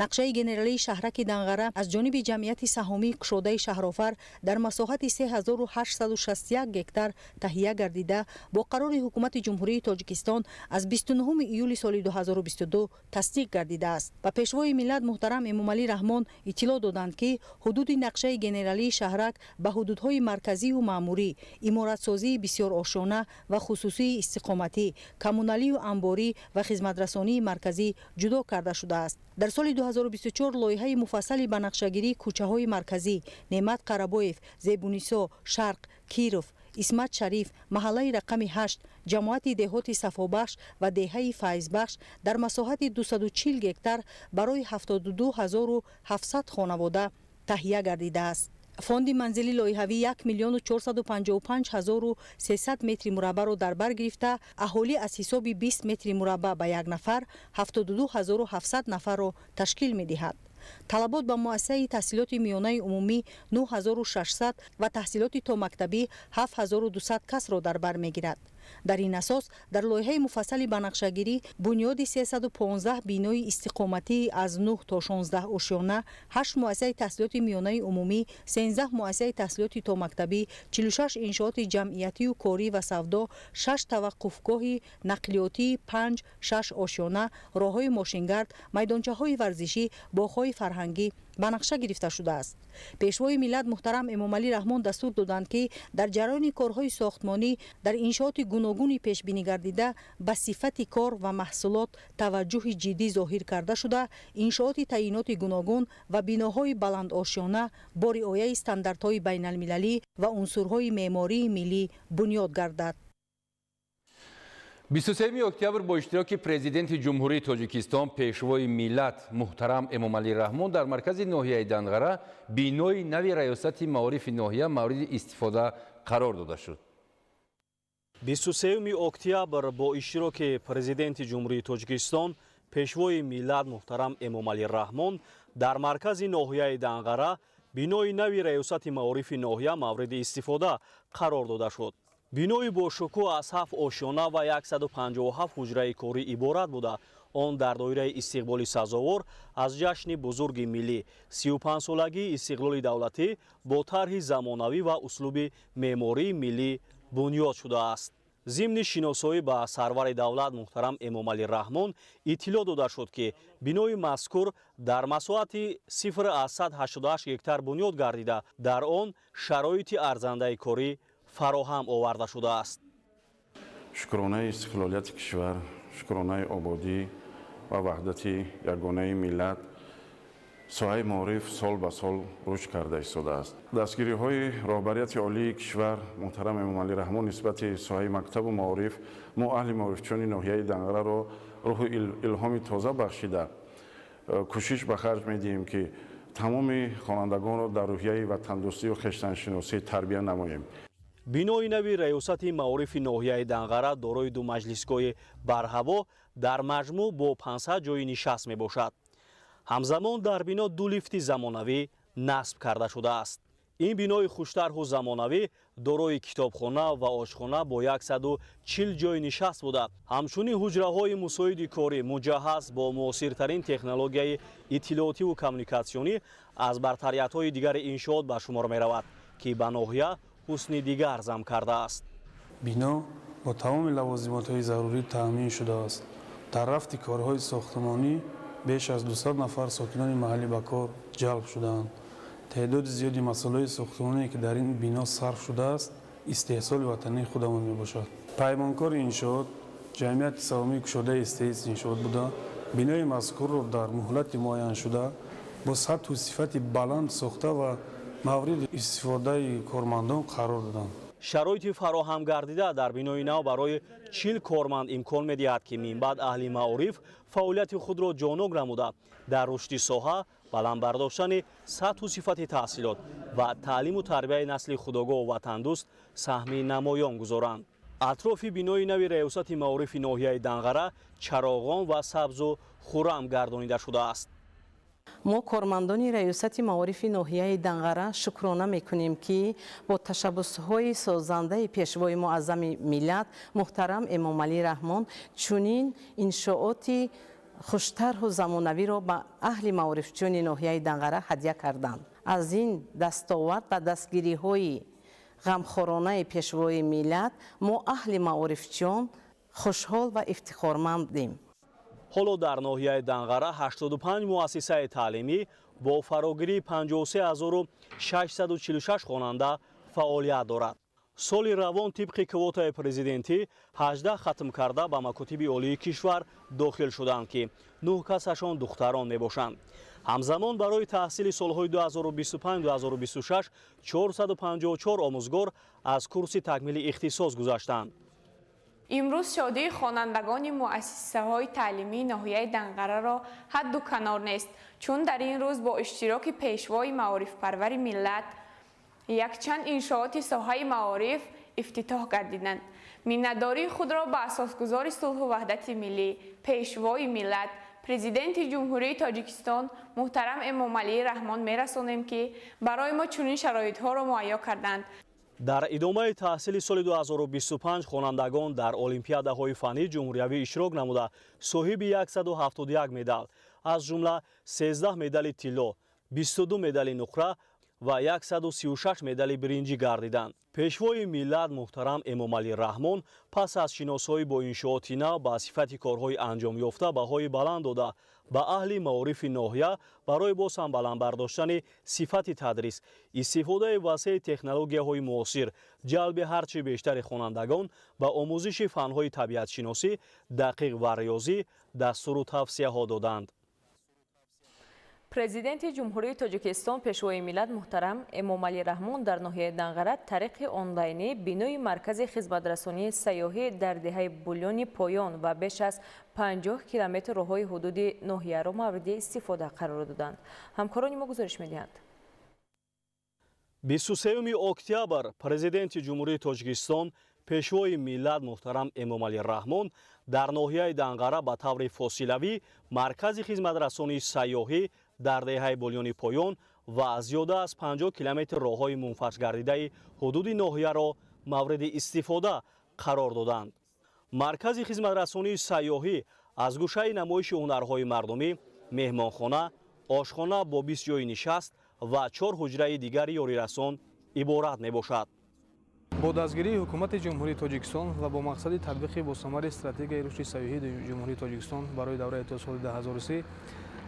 Нақшаи генералии шаҳраки Данғара аз ҷониби ҷамъияти саҳомии кушодаи Шаҳрофар дар масоҳати 3861 гектар таҳия гардида, бо қарори Ҳукумати Ҷумҳурии Тоҷикистон аз 29 июли соли 2022 тасдиқ гардидааст. Ба Пешвои миллат муҳтарам Эмомалӣ Раҳмон иттилоъ доданд, ки ҳудуди нақшаи генералии шаҳрак ба ҳудудҳои марказию маъмурӣ, иморатсозии бисёрошёна ва хусусии истиқоматӣ, коммуналию амборӣ ва хизматрасонии марказӣ ҷудо карда шудааст. Дар соли 2024 лоиҳаи муфассали банақшагирии кӯчаҳои марказӣ Неъмат Қарабоев, Зебунисо, Шарқ, Киров, Исмат Шариф, маҳаллаи рақами 8, ҷамоати деҳоти Сафобахш ва деҳаи Файзбахш дар масоҳати 240 гектар барои 72 700 хонавода таҳия гардидааст. Фонди манзили лоиҳавӣ 1 миллиону 455 ҳазору 300 метри мураббаъро дар бар гирифта, аҳолӣ аз ҳисоби 20 метри мураббаъ ба як нафар 72 700 нафарро ташкил медиҳад. Талабот ба муассисаи таҳсилоти миёнаи умумӣ 9600 ва таҳсилоти томактабӣ 7200 касро дар бар мегирад. Дар ин асос дар лоиҳаи муфассали банақшагирӣ бунёди 315 бинои истиқоматии аз 9 то 16 ошёна, 8 муассисаи таҳсилоти миёнаи умумӣ, 13 муассисаи таҳсилоти томактабӣ, 46 иншооти ҷамъиятию корӣ ва савдо, 6 таваққуфгоҳи нақлиётии 5, 6 ошёна, роҳҳои мошингард, майдончаҳои варзишӣ, боғҳои фарҳангӣ ба нақша гирифта шудааст. Пешвои миллат муҳтарам Эмомалӣ Раҳмон дастур доданд, ки дар ҷараёни корҳои сохтмонӣ дар иншооти гуногуни пешбинӣ гардида ба сифати кор ва маҳсулот таваҷҷӯҳи ҷиддӣ зоҳир карда шуда, иншооти таъиноти гуногун ва биноҳои баландошёна бо риояи стандартҳои байналмилалӣ ва унсурҳои меъмории миллӣ бунёд гардад. 23 октябр бо иштироки Президенти Ҷумҳурии Тоҷикистон, Пешвои миллат муҳтарам Эмомалӣ Раҳмон дар маркази ноҳияи Данғара бинои нави раёсати маорифи ноҳия мавриди истифода қарор дода шуд. 23 октябр бо иштироки Президенти Ҷумҳурии Тоҷикистон, Пешвои миллат муҳтарам Эмомалӣ Раҳмон дар маркази ноҳияи Данғара бинои нави раёсати маорифи ноҳия мавриди истифода қарор дода шуд. Бинои бошукӯҳ аз ҳафт ошёна ва 157 ҳуҷраи корӣ иборат буда, он дар доираи истиқболи сазовор аз ҷашни бузурги миллӣ, 35-солагии истиқлоли давлатӣ, бо тарҳи замонавӣ ва услуби меъмории миллӣ бунёд шудааст. Зимни шиносоӣ ба сарвари давлат муҳтарам Эмомалӣ Раҳмон иттилоъ дода шуд, ки бинои мазкур дар масоҳати 0,88 гектар бунёд гардида, дар он шароити арзандаи корӣ фароҳам оварда шудааст. Шукронаи истиқлолияти кишвар, шукронаи ободӣ ва ваҳдати ягонаи миллат. Соҳаи маориф сол ба сол рушд карда истодааст. Дастгириҳои роҳбарияти олии кишвар муҳтарам Эмомалӣ Раҳмон нисбати соҳаи мактабу маориф мо аҳли маорифчиёни ноҳияи Данғараро рӯҳу илҳоми тоза бахшида, кӯшиш ба харҷ медиҳем, ки тамоми хонандагонро дар рӯҳияи ватандӯстию хештаншиносӣ тарбия намоем. Бинои нави раёсати маорифи ноҳияи Данғара дорои ду маҷлисгоҳи барҳаво дар маҷмӯъ бо 500 ҷойи нишаст мебошад. Ҳамзамон дар бино ду лифти замонавӣ насб карда шудааст. Ин бинои хуштарҳу замонавӣ дорои китобхона ва ошхона бо 140 ҷойи нишаст буда, ҳамчунин ҳуҷраҳои мусоиди корӣ муҷаҳҳаз бо муосиртарин технологияи иттилоотиву коммуникатсионӣ аз бартариятҳои дигари иншоот ба шумор меравад, ки ба ноҳия ҳусни дигар зам кардааст. Бино бо тамоми лавозимотҳои зарурӣ таъмин шудааст. Дар рафти корҳои сохтмонӣ беш аз 200 нафар сокинони маҳаллӣ ба кор ҷалб шудаанд. Теъдоди зиёди масолеҳи сохтмоние, ки дар ин бино сарф шудааст, истеҳсоли ватании худамон мебошад. Паймонкори иншоот ҷамъияти саҳомии кушодаи СТС иншоот буда, бинои мазкурро дар муҳлати муайяншуда бо сатҳу сифати баланд сохта ва мавриди истифодаи кормандон қарор доданд. Шароити фароҳам гардида дар бинои нав барои 40 корманд имкон медиҳад, ки минбаъд аҳли маориф фаъолияти худро ҷонок намуда, дар рушди соҳа, баланд бардоштани сатҳу сифати таҳсилот ва таълиму тарбияи насли худогоҳу ватандӯст саҳми намоён гузоранд. Атрофи бинои нави раёсати маорифи ноҳияи Данғара чароғон ва сабзу хуррам гардонида шудааст. Мо, кормандони раёсати маорифи ноҳияи Данғара, шукрона мекунем, ки бо ташаббусҳои созандаи Пешвои муаззами миллат муҳтарам Эмомалӣ Раҳмон чунин иншооти хуштарҳу замонавиро ба аҳли маорифчиёни ноҳияи Данғара ҳадя карданд. Аз ин дастовард ва дастгириҳои ғамхоронаи Пешвои миллат мо, аҳли маорифчиён, хушҳол ва ифтихормандем. Ҳоло дар ноҳияи Данғара 85 муассисаи таълимӣ бо фарогирии 53 646 хонанда фаъолият дорад. Соли равон тибқи квотаи президентӣ 18 хатмкарда ба макотиби олии кишвар дохил шуданд, ки нӯҳ касашон духтарон мебошанд. Ҳамзамон барои таҳсили солҳои 2025-2026 454 омӯзгор аз курси такмили ихтисос гузаштанд. Имрӯз шодии хонандагони муассисаҳои таълимии ноҳияи Данғараро ҳадду канор нест, чун дар ин рӯз бо иштироки Пешвои маорифпарвари миллат якчанд иншооти соҳаи маориф ифтитоҳ гардиданд. Миннатдории худро ба асосгузори сулҳу ваҳдати миллӣ, Пешвои миллат, Президенти Ҷумҳурии Тоҷикистон муҳтарам Эмомалӣ Раҳмон мерасонем, ки барои мо чунин шароитҳоро муҳайё карданд. Дар идомаи таҳсили соли 2025 хонандагон дар олимпиадаҳои фаннии ҷумҳуриявӣ иштирок намуда, соҳиби 171 медал, аз ҷумла 13 медали тилло, 22 медали нуқра ва 136 медали биринҷӣ гардиданд. Пешвои миллат муҳтарам Эмомалӣ Раҳмон пас аз шиносоӣ бо иншооти нав ба сифати корҳои анҷомёфта баҳои баланд дода, ба аҳли маорифи ноҳия барои боз ҳам баланд бардоштани сифати тадрис, истифодаи васеи технологияҳои муосир, ҷалби ҳарчи бештари хонандагон ба омӯзиши фанҳои табиатшиносӣ, дақиқ ва риёзӣ дастуру тавсияҳо доданд. Президенти Ҷумҳурии Тоҷикистон, Пешвои миллат муҳтарам Эмомалӣ Раҳмон дар ноҳияи Данғара тариқи онлайнӣ бинои маркази хизматрасонии сайёҳӣ дар деҳаи Булёни Поён ва беш аз 50 километр роҳҳои ҳудуди ноҳияро мавриди истифода қарор доданд. Ҳамкорони мо гузориш медиҳанд. 23 октябр Президенти Ҷумҳурии Тоҷикистон, Пешвои миллат муҳтарам Эмомалӣ Раҳмон дар ноҳияи Данғара ба таври фосилавӣ маркази хизматрасонии сайёҳӣ дар деҳаи Булёни Поён ва зиёда аз 50 километр роҳҳои мунфаҷгардидаи ҳудуди ноҳияро мавриди истифода қарор доданд. Маркази хизматрасонии сайёҳӣ аз гӯшаи намоиши ҳунарҳои мардумӣ, меҳмонхона, ошхона бо 20 ҷойи нишаст ва чор ҳуҷраи дигари ёрирасон иборат мебошад. Бо дастгирии Ҳукумати Ҷумҳурии Тоҷикистон ва бо мақсади татбиқи босамари стратегияи рушди сайёҳии Ҷумҳурии Тоҷикистон барои давраи то соли 2030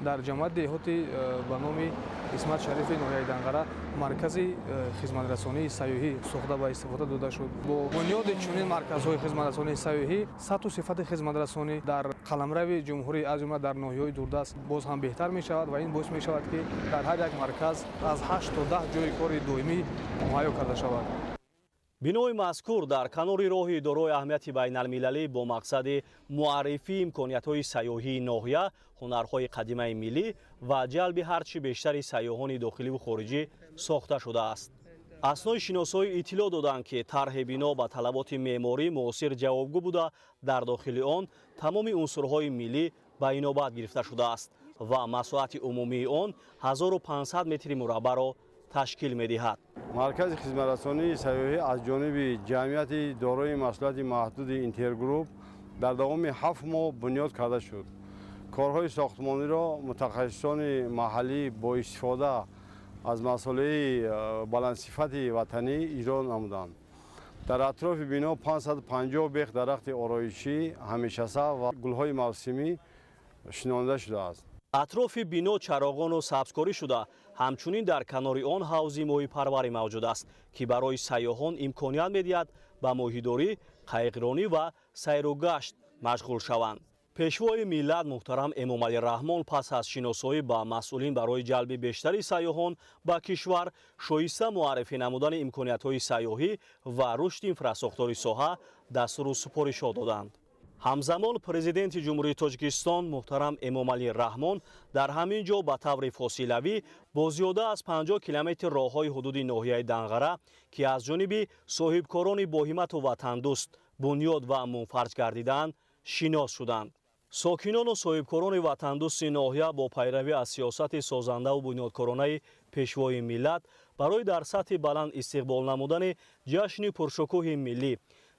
Дар ҷамоати деҳоти ба номи Исмат Шарифи ноҳияи Данғара маркази хизматрасонии сайёҳӣ сохта ба истифода дода шуд. Бо бунёди чунин марказҳои хизматрасонии сайёҳӣ сатҳу сифати хизматрасонӣ дар қаламрави ҷумҳурӣ, аз ҷумла дар ноҳияҳои дурдаст, боз ҳам беҳтар мешавад ва ин боис мешавад, ки дар ҳар як марказ аз 8 то 10 ҷойи кори доимӣ муҳайё карда шавад. Бинои мазкур дар канори роҳи дорои аҳамияти байналмилалӣ бо мақсади муаррифии имкониятҳои сайёҳии ноҳия, ҳунарҳои қадимаи миллӣ ва ҷалби ҳарчи бештари сайёҳони дохиливу хориҷӣ сохта шудааст. Аснои шиносоӣ иттилоъ доданд, ки тарҳи бино ба талаботи меъморӣ муосир ҷавобгӯ буда, дар дохили он тамоми унсурҳои миллӣ ба инобат гирифта шудааст ва масоҳати умумии он 1500 метри мураббаъро ташкил медиҳад. Маркази хизматрасонии сайёҳӣ аз ҷониби ҷамъияти дорои масъулияти маҳдуди Интергрупп дар давоми 7 моҳ бунёд карда шуд. Корҳои сохтмониро мутахассисони маҳаллӣ бо истифода аз масолеҳи баландсифати ватанӣ иҷро намуданд. Дар атрофи бино 550 бех дарахти ороишӣ, ҳамешасабз ва гулҳои мавсимӣ шинонида шудааст. Атрофи бино чароғону сабзкорӣ шуда, ҳамчунин дар канори он ҳавзи моҳипарварӣ мавҷуд аст, ки барои сайёҳон имконият медиҳад ба моҳидорӣ, қайиқронӣ ва сайругашт машғул шаванд. Пешвои миллат муҳтарам Эмомалӣ Раҳмон пас аз шиносоӣ ба масъулин барои ҷалби бештари сайёҳон ба кишвар, шоиста муаррифӣ намудани имкониятҳои сайёҳӣ ва рушди инфрасохтори соҳа дастуру супоришҳо доданд. Ҳамзамон Президенти Ҷумҳурии Тоҷикистон муҳтарам Эмомалӣ Раҳмон дар ҳамин ҷо ба таври фосилавӣ бо зиёда аз 50 километр роҳҳои ҳудуди ноҳияи Данғара, ки аз ҷониби соҳибкорони боҳимату ватандӯст бунёд ва мунфарҷ гардидаанд, шинос шуданд. Сокинону соҳибкорони ватандӯсти ноҳия бо пайравӣ аз сиёсати созандаву бунёдкоронаи Пешвои миллат барои дар сатҳи баланд истиқбол намудани ҷашни пуршукӯҳи миллӣ,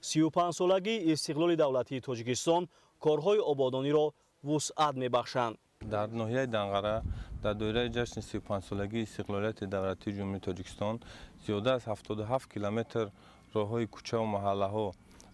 35-солагии истиқлоли давлатии Тоҷикистон, корҳои ободониро вусъат мебахшанд. Дар ноҳияи Данғара дар доираи ҷашни 35-солагии истиқлолияти давлатии Ҷумҳурии Тоҷикистон зиёда аз 77 километр роҳҳои кӯчаву маҳаллаҳо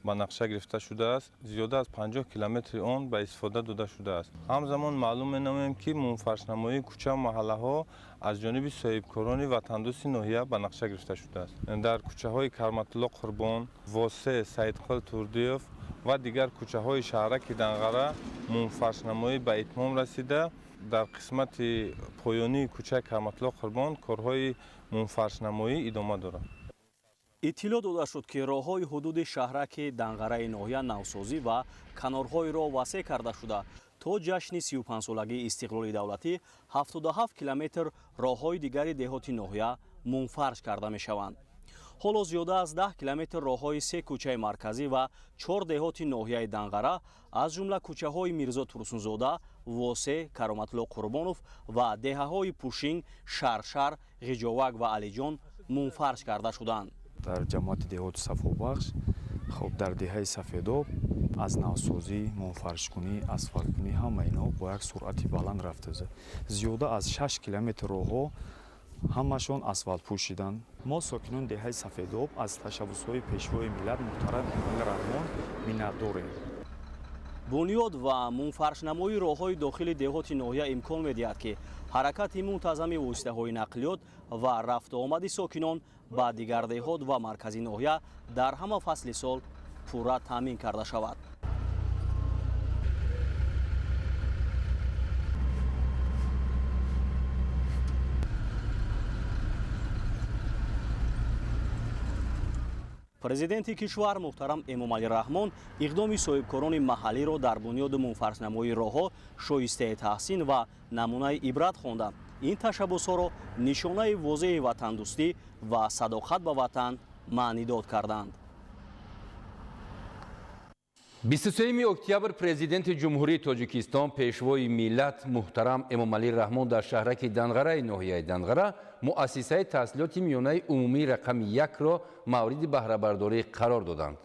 ба нақша гирифта шудааст. Зиёда аз 50 километри он ба истифода дода шудааст. Ҳамзамон маълум менамоем, ки мунфаршнамоии кӯчаву маҳаллаҳо аз ҷониби соҳибкорони ватандӯсти ноҳия ба нақша гирифта шудааст. Дар кӯчаҳои Карматулло Қурбон, Восе, Саидқул Турдиев ва дигар кӯчаҳои шаҳраки Данғара мунфаршнамоӣ ба итмом расида, дар қисмати поёнии кӯчаи Карматулло Қурбон корҳои мунфаршнамоӣ идома дорад. Иттилоъ дода шуд, ки роҳҳои ҳудуди шаҳраки Данғараи ноҳия навсозӣ ва канорҳои роҳ васеъ карда шуда, то ҷашни 35-солагии истиқлоли давлатӣ 77 километр роҳҳои дигари деҳоти ноҳия мунфарҷ карда мешаванд. Ҳоло зиёда аз 10 километр роҳҳои 3 кӯчаи марказӣ ва 4 деҳоти ноҳияи Данғара, аз ҷумла кӯчаҳои Мирзо Турсунзода, Восе, Кароматулло Қурбонов ва деҳаҳои Пушинг, Шаршар, Ғиҷовак ва Алиҷон мунфарҷ карда шуданд. Дар ҷамоати деҳоти Сафобахш, хоб, дар деҳаи Сафедоб аз навсозӣ, мунфаршкунӣ, асфалткунӣ ҳама инҳо бо як суръати баланд рафта. Зиёда аз 6 километр роҳҳо ҳамашон асфалтпӯш шиданд. Мо сокинони деҳаи Сафедоб аз ташаббусҳои Пешвои миллат муҳтарам Эмомалӣ Раҳмон миннатдорем. Бунёд ва мунфаршнамоии роҳҳои дохили деҳоти ноҳия имкон медиҳад, ки ҳаракати мунтазами воситаҳои нақлиёт ва рафтуомади сокинон ба дигар деҳот ва маркази ноҳия дар ҳама фасли сол пурра таъмин карда шавад. Президенти кишвар муҳтарам Эмомалӣ Раҳмон иқдоми соҳибкорони маҳаллиро дар бунёду мунфаршнамоии роҳҳо шоистаи таҳсин ва намунаи ибрат хонда, ин ташаббусҳоро нишонаи возеҳи ватандӯстӣ ва садоқат ба ватан маънидод карданд. 23 октябр Президенти Ҷумҳурии Тоҷикистон, Пешвои миллат муҳтарам Эмомалӣ Раҳмон дар шаҳраки Данғараи ноҳияи Данғара муассисаи таҳсилоти миёнаи умумии рақами 1-ро мавриди баҳрабардорӣ қарор доданд.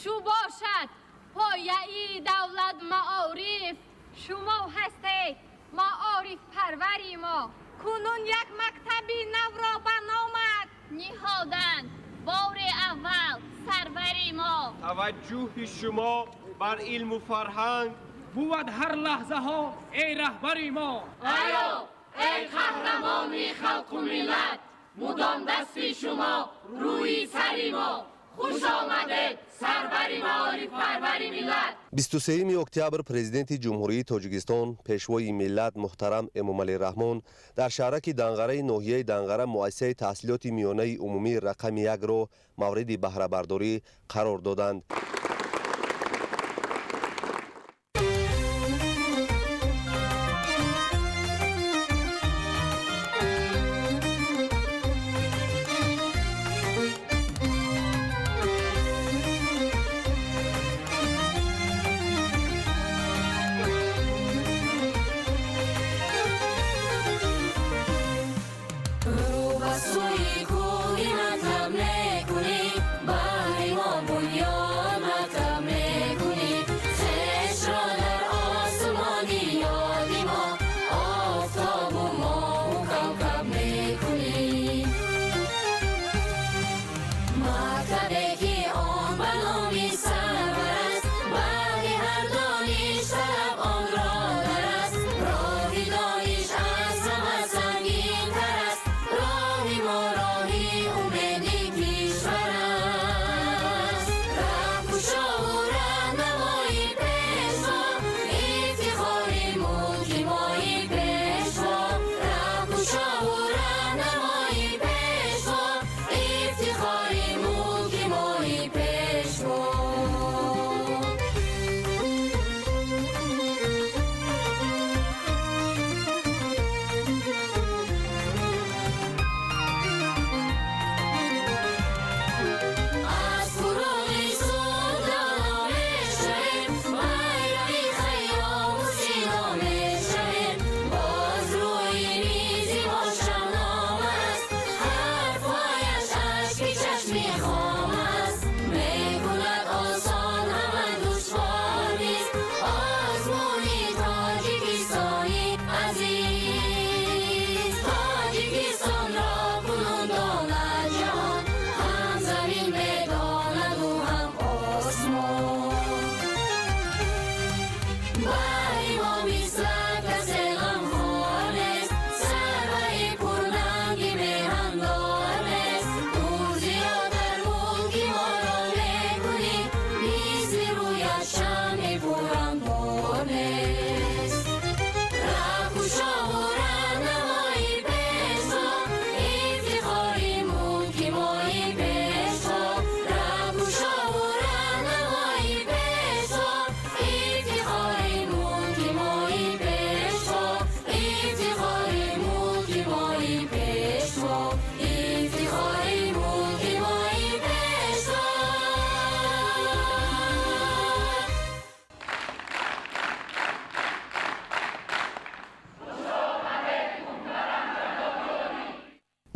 Чӯ бошад пояи давлат маориф, шумо ҳастед маорифпарвари мо. Кунун як мактаби навро ба номат ниҳоданд бори аввал сарвари мо. Таваҷҷӯҳи шумо бар илму фарҳанг Бувад ҳар лаҳзаҳо, эй раҳбари мо. Аё, эй қаҳрамони халқу миллат, мудом дасти шумо рӯи сари мо. Хуш омадед, сарвари маорифпарвари миллат. 23 октябр Президенти Ҷумҳурии Тоҷикистон, Пешвои миллат муҳтарам Эмомалӣ Раҳмон дар шаҳраки Данғараи ноҳияи Данғара муассисаи таҳсилоти миёнаи умумии рақами 1-ро мавриди баҳрабардорӣ қарор доданд.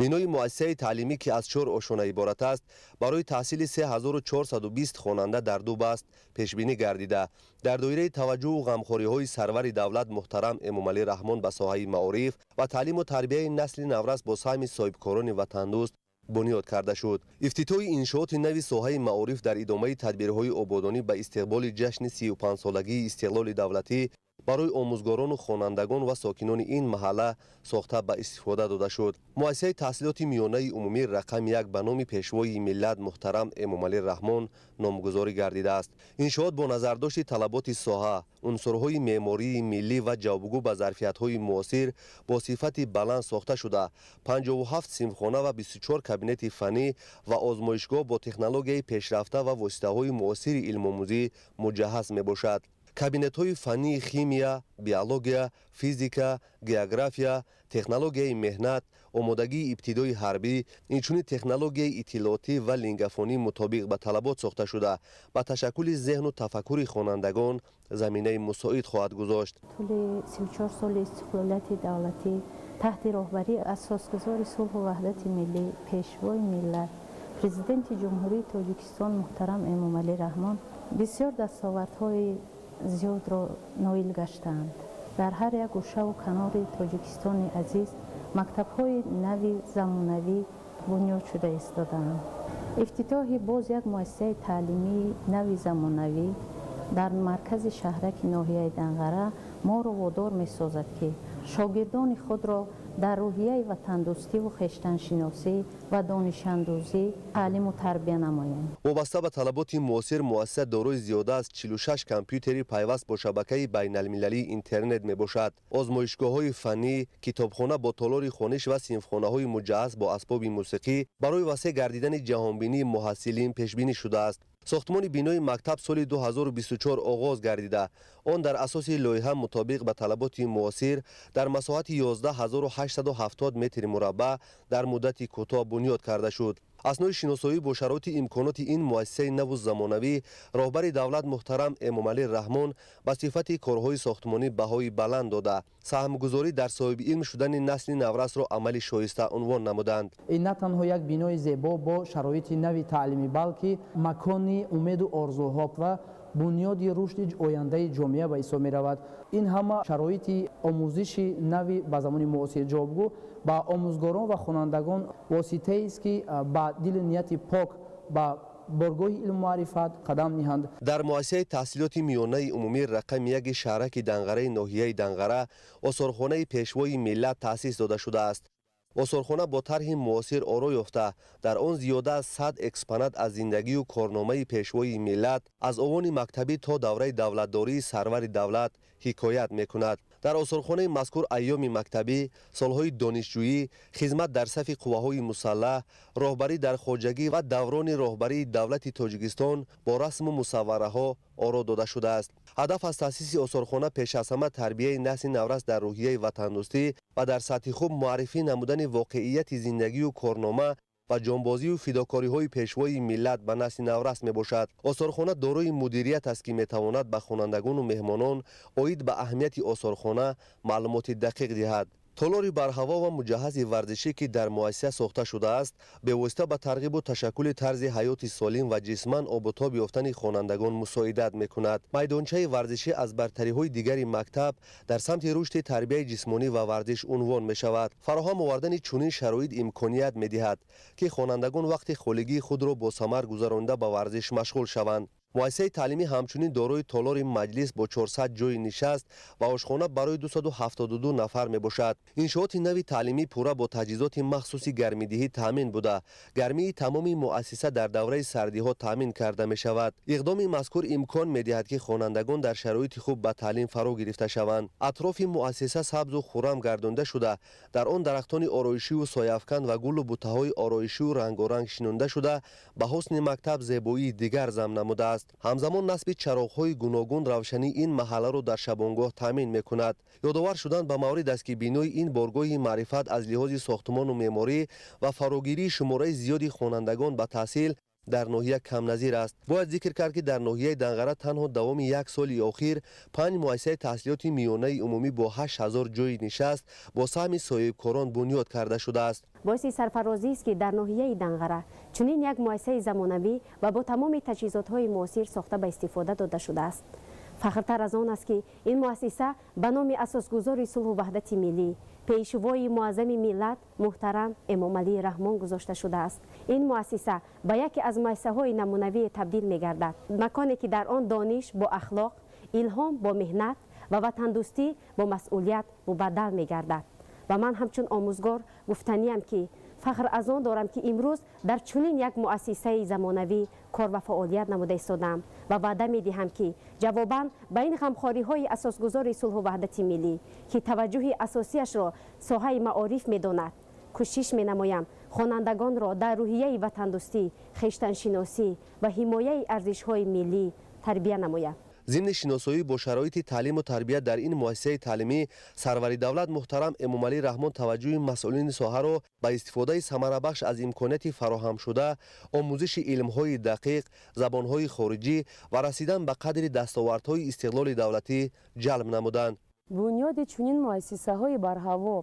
Бинои муассисаи таълимӣ, ки аз 4 ошона иборат аст, барои таҳсили 3420 хонанда дар ду баст пешбинӣ гардида, дар доираи таваҷҷӯҳу ғамхориҳои сарвари давлат муҳтарам Эмомалӣ Раҳмон ба соҳаи маориф ва таълиму тарбияи насли наврас бо саҳми соҳибкорони ватандӯст бунёд карда шуд. Ифтитоҳи иншооти нави соҳаи маориф дар идомаи тадбирҳои ободонӣ ба истиқболи ҷашни 35-солагии истиқлоли давлатӣ барои омӯзгорону хонандагон ва сокинони ин маҳалла сохта ба истифода дода шуд. Муассисаи таҳсилоти миёнаи умумӣ рақами 1 ба номи Пешвои миллат муҳтарам Эмомалӣ Раҳмон номгузорӣ гардидааст. Иншоот бо назардошти талаботи соҳа, унсурҳои меъмории миллӣ ва ҷавобгӯ ба зарфиятҳои муосир бо сифати баланд сохта шуда, 57 синфхона ва 24 кабинети фаннӣ ва озмоишгоҳ бо технологияи пешрафта ва воситаҳои муосири илмомӯзӣ муҷаҳҳаз мебошад. Кабинетҳои фаннии химия, биология, физика, география, технологияи меҳнат, омодагии ибтидои ҳарбӣ, инчунин технологияи иттилоотӣ ва лингафонӣ мутобиқ ба талабот сохта шуда, ба ташаккули зеҳну тафаккури хонандагон заминаи мусоид хоҳад гузошт. Тӯли 34 соли истиқлолияти давлатӣ таҳти роҳбарии асосгузори сулҳу ваҳдати миллӣ, Пешвои миллат, Президенти Ҷумҳурии Тоҷикистон муҳтарам Эмомалӣ Раҳмон бисёр дастовардҳои зиёдро ноил гаштаанд. Дар ҳар як гӯшаву канори Тоҷикистони азиз мактабҳои нави замонавӣ бунёд шуда истодаанд. Ифтитоҳи боз як муассисаи таълимии нави замонавӣ Дар маркази шаҳраки ноҳияи Данғара моро водор месозад, ки шогирдони худро дар рӯҳияи ватандӯстиву хештаншиносӣ ва донишандӯзӣ таълиму тарбия намоем. Вобаста ба талаботи муосир, муассиса дорои зиёда аз 46 компютери пайваст бо шабакаи байналмилалии интернет мебошад. Озмоишгоҳҳои фаннӣ, китобхона бо толори хониш ва синфхонаҳои муҷаҳҳаз бо асбоби мусиқӣ барои васеъ гардидани ҷаҳонбинии муҳассилин пешбинӣ шудааст. Сохтмони бинои мактаб соли 2024 оғоз гардида, он дар асоси лоиҳа мутобиқ ба талаботи муосир дар масоҳати 11 870 метри мураббаъ дар муддати кӯтоҳ бунёд карда шуд. Аснои шиносоӣ бо шароити имконоти ин муассисаи наву замонавӣ, роҳбари давлат муҳтарам Эмомалӣ Раҳмон ба сифати корҳои сохтмонӣ баҳои баланд дода, саҳмгузорӣ дар соҳиби илм шудани насли наврасро амали шоиста унвон намуданд. Ин на танҳо як бинои зебо бо шароити нави таълимӣ, балки макони умеду орзуҳо ва бунёди рушди ояндаи ҷомеа ба ҳисоб меравад. Ин ҳама шароити омӯзиши нави ба замони муосир ҷавобгӯ ба омӯзгорон ва хонандагон воситаест, ки ба дили нияти пок ба боргоҳи илму маърифат қадам ниҳанд. Дар муассисаи таҳсилоти миёнаи умумӣ рақами 1 шаҳраки Данғараи ноҳияи Данғара осорхонаи Пешвои миллат таъсис дода шудааст. Осорхона бо тарҳи муосир оро ёфта, дар он зиёда аз 100 экспонат аз зиндагию корномаи Пешвои миллат аз овони мактабӣ то давраи давлатдории сарвари давлат ҳикоят мекунад. Дар осорхонаи мазкур айёми мактабӣ, солҳои донишҷӯӣ, хизмат дар сафи қувваҳои мусаллаҳ, роҳбарӣ дар хоҷагӣ ва даврони роҳбарии давлати Тоҷикистон бо расму мусаввараҳо оро дода шудааст. Ҳадаф аз таъсиси осорхона пеш аз ҳама тарбияи насли наврас дар рӯҳияи ватандӯстӣ ва дар сатҳи хуб муаррифӣ намудани воқеияти зиндагию корнома ва ҷонбозию фидокориҳои Пешвои миллат ба насли наврас мебошад. Осорхона дорои мудирият аст, ки метавонад ба хонандагону меҳмонон оид ба аҳамияти осорхона маълумоти дақиқ диҳад. Толори барҳаво ва муҷаҳҳази варзишӣ, ки дар муассиса сохта шудааст, бевосита ба тарғибу ташаккули тарзи ҳаёти солим ва ҷисман обутоб ёфтани хонандагон мусоидат мекунад. Майдончаи варзишӣ аз бартариҳои дигари мактаб дар самти рушди тарбияи ҷисмонӣ ва варзиш унвон мешавад. Фароҳам овардани чунин шароит имконият медиҳад, ки хонандагон вақти холигии худро босамар гузаронида, ба варзиш машғул шаванд. Муассисаи таълимӣ ҳамчунин дорои толори маҷлис бо 400 ҷойи нишаст ва ошхона барои 272 нафар мебошад. Иншооти нави таълимӣ пурра бо таҷҳизоти махсуси гармидиҳӣ таъмин буда, гармии тамоми муассиса дар давраи сардиҳо таъмин карда мешавад. Иқдоми мазкур имкон медиҳад, ки хонандагон дар шароити хуб ба таълим фаро гирифта шаванд. Атрофи муассиса сабзу хуррам гардонда шуда, дар он дарахтони ороишиву сояафкан ва гулу бутаҳои ороишиву рангоранг шинонда шуда, ба ҳусни мактаб зебоии дигар зам намудааст. Ҳамзамон насби чароғҳои гуногун равшании ин маҳалларо дар шабонгоҳ таъмин мекунад. Ёдовар шудан ба маврид аст, ки бинои ин боргоҳи маърифат аз лиҳози сохтмону меъморӣ ва фарогирии шумораи зиёди хонандагон ба таҳсил дар ноҳия камназир аст. Бояд зикр кард, ки дар ноҳияи Данғара танҳо давоми як соли охир панҷ муассисаи таҳсилоти миёнаи умумӣ бо 8000 ҷойи нишаст бо саҳми соҳибкорон бунёд карда шудааст. Боиси сарфарозист, ки дар ноҳияи Данғара чунин як муассисаи замонавӣ ва бо тамоми таҷҳизотҳои муосир сохта ба истифода дода шудааст. Фахртар аз он аст, ки ин муассиса ба номи асосгузори сулҳу ваҳдати миллӣ, Пешвои муаззами миллат муҳтарам Эмомалӣ Раҳмон гузошта шудааст. Ин муассиса ба яке аз муассисаҳои намунавӣ табдил мегардад, маконе ки дар он дониш бо ахлоқ, илҳом бо меҳнат ва ватандӯстӣ бо масъулият мубаддал мегардад. Ва ман ҳамчун омӯзгор гуфтаниям, ки фахр аз он дорам, ки имрӯз дар чунин як муассисаи замонавӣ кор ва фаъолият намуда истодаам ва ваъда медиҳам, ки ҷавобан ба ин ғамхориҳои асосгузори сулҳу ваҳдати миллӣ, ки таваҷҷӯҳи асосияшро соҳаи маориф медонад, кӯшиш менамоям хонандагонро дар рӯҳияи ватандӯстӣ, хештаншиносӣ ва ҳимояи арзишҳои миллӣ тарбия намоям. Зимни шиносоӣ бо шароити таълиму тарбия дар ин муассисаи таълимӣ, сарвари давлат муҳтарам Эмомалӣ Раҳмон таваҷҷӯҳи масъулини соҳаро ба истифодаи самарабахш аз имконияти фароҳамшуда, омӯзиши илмҳои дақиқ, забонҳои хориҷӣ ва расидан ба қадри дастовардҳои истиқлоли давлатӣ ҷалб намуданд. Бунёди чунин муассисаҳои барҳаво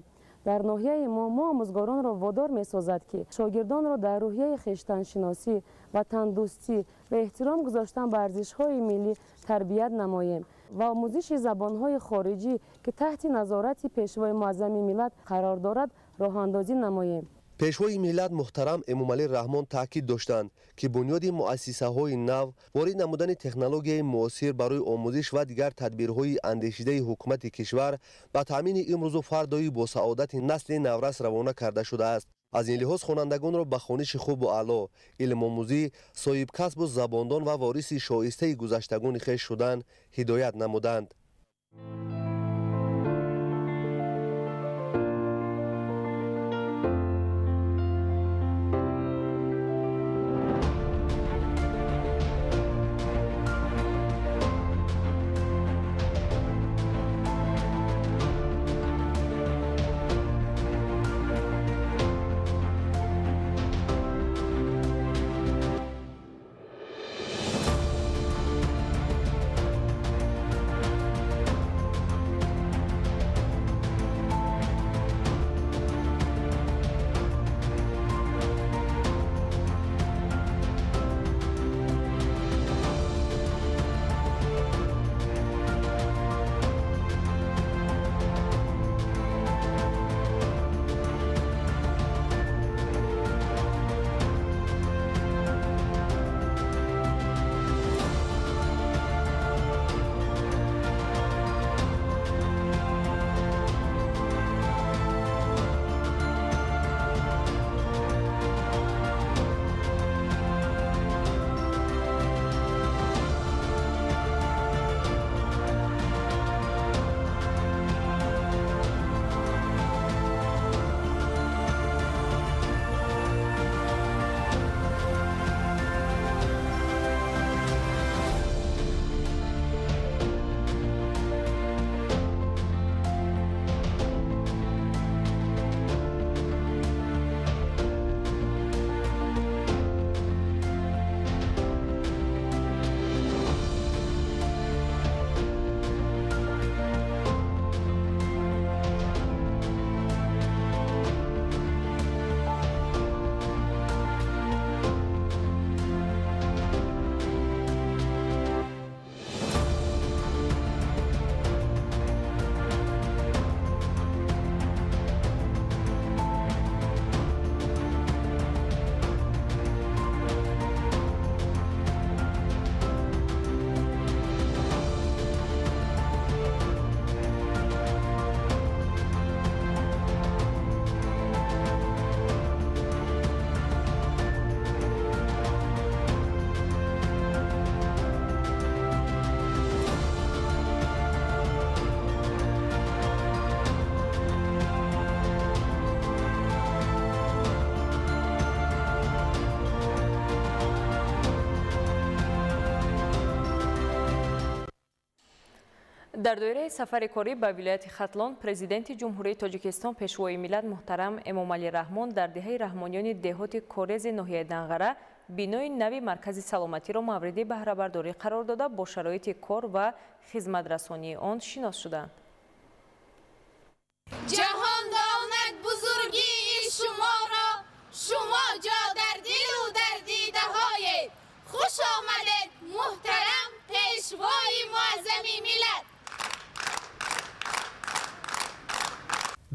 дар ноҳияи мо мо омӯзгоронро водор месозад, ки шогирдонро дар рӯҳияи хештаншиносӣ, ватандӯстӣ ва эҳтиром гузоштан ба арзишҳои миллӣ тарбият намоем ва омӯзиши забонҳои хориҷӣ, ки таҳти назорати Пешвои муаззами миллат қарор дорад, роҳандозӣ намоем. Пешвои миллат муҳтарам Эмомалӣ Раҳмон таъкид доштанд, ки бунёди муассисаҳои нав, ворид намудани технологияи муосир барои омӯзиш ва дигар тадбирҳои андешидаи ҳукумати кишвар ба таъмини имрӯзу фардои босаодати насли наврас равона карда шудааст. Аз ин лиҳоз хонандагонро ба хониши хубу аъло, илмомӯзӣ, соҳибкасбу забондон ва вориси шоистаи гузаштагони хеш шудан ҳидоят намуданд. Дар доираи сафари корӣ ба вилояти Хатлон Президенти Ҷумҳурии Тоҷикистон Пешвои миллат муҳтарам Эмомалӣ Раҳмон дар деҳаи Раҳмониёни деҳоти Корези ноҳияи Данғара бинои нави маркази саломатиро мавриди баҳрабардорӣ қарор дода, бо шароити кор ва хизматрасонии он шинос шуданд. Ҷаҳон донад бузургии шуморо, шумо ҷо дар дилу дар дидаҳоед. Хуш омадед, муҳтарам Пешвои муаззами миллат.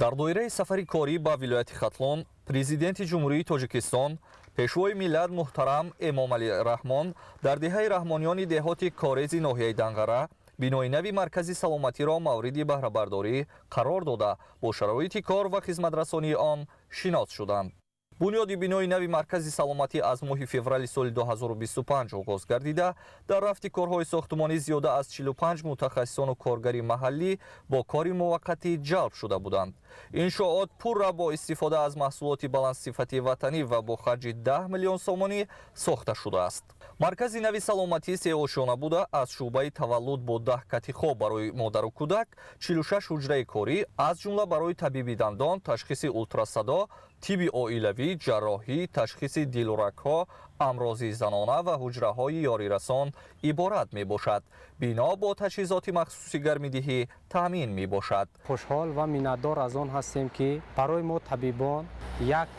Дар доираи сафари корӣ ба вилояти Хатлон Президенти Ҷумҳурии Тоҷикистон Пешвои миллат муҳтарам Эмомалӣ Раҳмон дар деҳаи Раҳмониёни деҳоти Корези ноҳияи Данғара бинои нави маркази саломатиро мавриди баҳрабардорӣ қарор дода, бо шароити кор ва хизматрасонии он шинос шуданд. Бунёди бинои нави маркази саломатӣ аз моҳи феврали соли 2025 оғоз гардида, дар рафти корҳои сохтумонӣ зиёда аз 45 мутахассисону коргари маҳаллӣ бо кори муваққатӣ ҷалб шуда буданд. Иншоот пурра бо истифода аз маҳсулоти баландсифати ватанӣ ва бо харҷи 10 миллион сомонӣ сохта шудааст. Маркази нави саломатӣ сеошёна буда, аз шӯъбаи таваллуд бо 10 кати хоб барои модару кӯдак, 46 ҳуҷраи корӣ, аз ҷумла барои табиби дандон, ташхиси ултрасадо, тибби оилавӣ, ҷарроҳӣ, ташхиси дилуракҳо, амрози занона ва ҳуҷраҳои ёрирасон иборат мебошад. Бино бо таҷҳизоти махсуси гармидиҳӣ таъмин мебошад. Хушҳол ва миннатдор аз он ҳастем, ки барои мо табибон як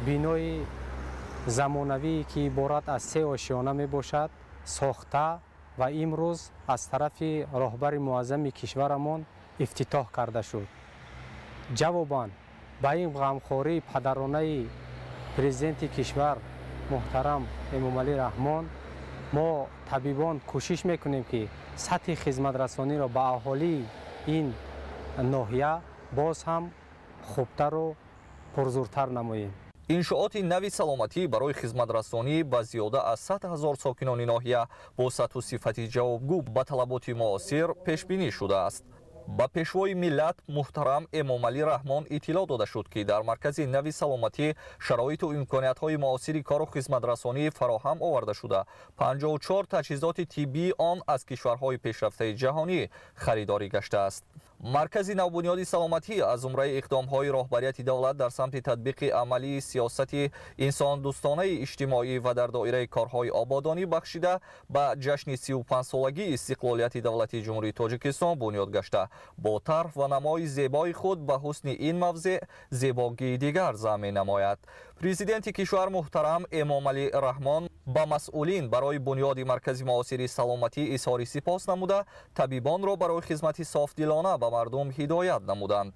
бинои замонавие ки иборат аз се ошёна мебошад сохта ва имрӯз аз тарафи роҳбари муаззами кишварамон ифтитоҳ карда шуд. Ҷавобан ба ин ғамхории падаронаи Президенти кишвар муҳтарам Эмомалӣ Раҳмон, мо табибон кӯшиш мекунем, ки сатҳи хизматрасониро ба аҳолии ин ноҳия боз ҳам хубтару пурзуртар намоем. Иншооти нави саломатӣ барои хизматрасонӣ ба зиёда аз 100 ҳазор сокинони ноҳия бо сатҳу сифати ҷавобгӯ ба талаботи муосир пешбинӣ шудааст. Ба Пешвои миллат муҳтарам Эмомалӣ Раҳмон иттилоъ дода шуд, ки дар маркази нави саломатӣ шароиту имкониятҳои муосири кору хизматрасонӣ фароҳам оварда шуда, 54 таҷҳизоти тиббии он аз кишварҳои пешрафтаи ҷаҳонӣ харидорӣ гаштааст. Маркази навбунёди саломатӣ аз зумраи иқдомҳои роҳбарияти давлат дар самти татбиқи амалии сиёсати инсондӯстонаи иҷтимоӣ ва дар доираи корҳои ободонӣ бахшида ба ҷашни 35-солагии истиқлолияти давлатии Ҷумҳурии Тоҷикистон бунёд гашта, бо тарҳ ва намои зебои худ ба ҳусни ин мавзеъ зебогии дигар зам менамояд. Президенти кишвар муҳтарам Эмомалӣ Раҳмон ба масъулин барои бунёди маркази муосири саломатӣ изҳори сипос намуда, табибонро барои хизмати софдилона ба мардум ҳидоят намуданд.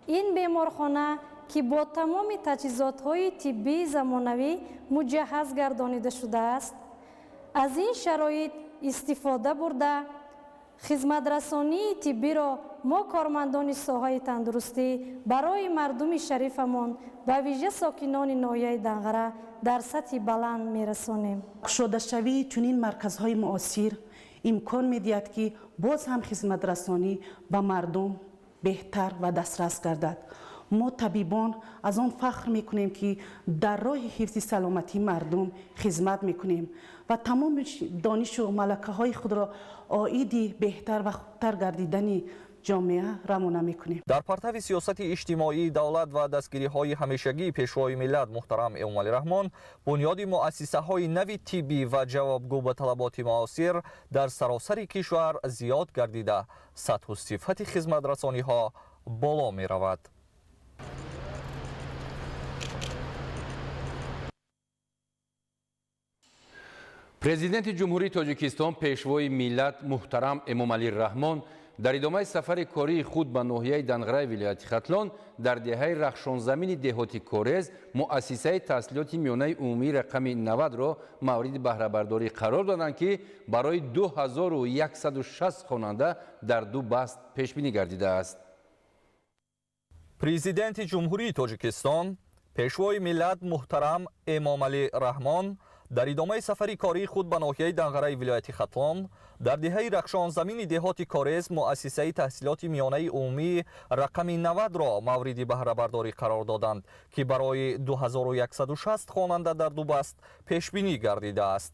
Ин беморхона, ки бо тамоми таҷҳизотҳои тиббии замонавӣ муҷаҳҳаз гардонида шудааст, аз ин шароит истифода бурда, хизматрасонии тиббиро мо, кормандони соҳаи тандурустӣ, барои мардуми шарифамон, ба вижа сокинони ноҳияи Данғара, дар сатҳи баланд мерасонем. Кушодашавии чунин марказҳои муосир имкон медиҳад, ки боз ҳам хизматрасонӣ ба мардум беҳтар ва дастрас гардад. Мо, табибон, аз он фахр мекунем, ки дар роҳи ҳифзи саломатии мардум хизмат мекунем ва тамоми донишу малакаҳои худро оиди беҳтар ва хубтар гардидани ҷомеа равона мекунем. Дар партави сиёсати иҷтимоии давлат ва дастгириҳои ҳамешагии Пешвои миллат муҳтарам Эмомалӣ Раҳмон, бунёди муассисаҳои нави тиббӣ ва ҷавобгӯ ба талаботи муосир дар саросари кишвар зиёд гардида, сатҳу сифати хизматрасониҳо боло меравад. Президенти Ҷумҳурии Тоҷикистон, Пешвои миллат муҳтарам Эмомалӣ Раҳмон дар идомаи сафари кории худ ба ноҳияи Данғараи вилояти Хатлон дар деҳаи Рахшонзамини деҳоти Корез муассисаи таҳсилоти миёнаи умумии рақами 90-ро мавриди баҳрабардорӣ қарор доданд, ки барои 2160 хонанда дар ду баст пешбинӣ гардидааст. Президенти Ҷумҳурии Тоҷикистон, Пешвои миллат муҳтарам Эмомалӣ Раҳмон дар идомаи сафари кории худ ба ноҳияи Данғараи вилояти Хатлон дар деҳаи Рахшонзамини деҳоти Корез муассисаи таҳсилоти миёнаи умумии рақами 90-ро мавриди баҳрабардорӣ қарор доданд, ки барои 2160 хонанда дар ду баст пешбинӣ гардидааст.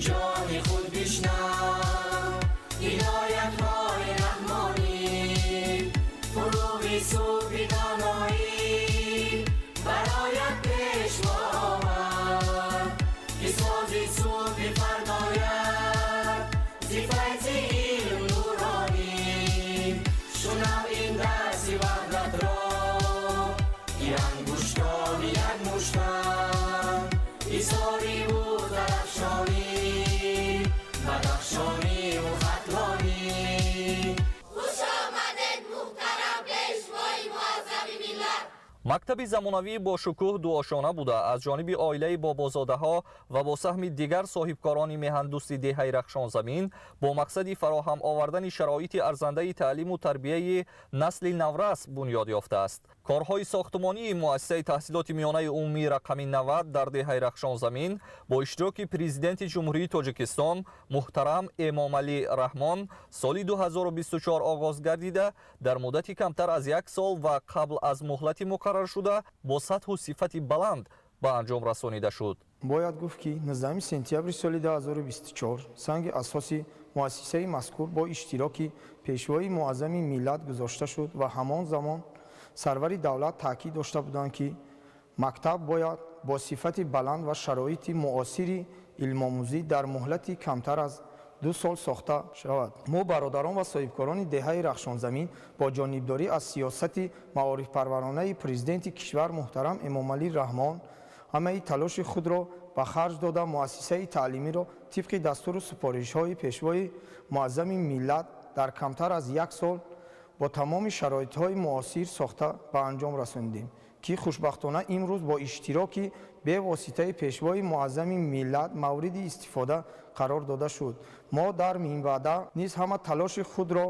Ҷони худ бишнав ҳидоятҳои раҳмонӣ, фурӯғи субҳи доноӣ бароят пешво омад, ки сози субҳи фардоят зи файзи илм нуронӣ. Шунав ин дарси ваҳдатро, ки ангуштони як муштанд, изҳори ӯ зарафшонӣ, Бадахшониву Хатлонӣ. Хуш омадед, муҳтарам Пешвои муаззами миллат! Мактаби замонавӣ бо шукӯҳ дуошона буда, аз ҷониби оилаи бобозодаҳо ва бо саҳми дигар соҳибкорони меҳандӯсти деҳаи Рахшонзамин бо мақсади фароҳам овардани шароити арзандаи таълиму тарбияи насли наврас бунёд ёфтааст. Корҳои сохтмонии муассисаи таҳсилоти миёнаи умумии рақами 90 дар деҳаи Рахшонзамин бо иштироки Президенти Ҷумҳурии Тоҷикистон муҳтарам Эмомалӣ Раҳмон соли 2024 оғоз гардида, дар муддати камтар аз як сол ва қабл аз муҳлати муқарраршуда бо сатҳу сифати баланд ба анҷом расонида шуд. Бояд гуфт, ки 19 сентябри соли 2024 санги асоси муассисаи мазкур бо иштироки Пешвои муаззами миллат гузошта шуд ва ҳамон замон сарвари давлат таъкид дошта буданд, ки мактаб бояд бо сифати баланд ва шароити муосири илмомӯзӣ дар муҳлати камтар аз 2 сол сохта шавад. Мо, бародарон ва соҳибкорони деҳаи Рахшонзамин, бо ҷонибдорӣ аз сиёсати маорифпарваронаи Президенти кишвар муҳтарам Эмомалӣ Раҳмон, Ҳамаи талоши худро ба харҷ дода, муассисаи таълимиро тибқи дастуру супоришҳои Пешвои Муаззами миллат дар камтар аз як сол бо тамоми шароитҳои муосир сохта ба анҷом расонидем, ки хушбахтона имрӯз бо иштироки бевоситаи Пешвои Муаззами миллат мавриди истифода қарор дода шуд. Мо дар минбаъда низ ҳама талоши худро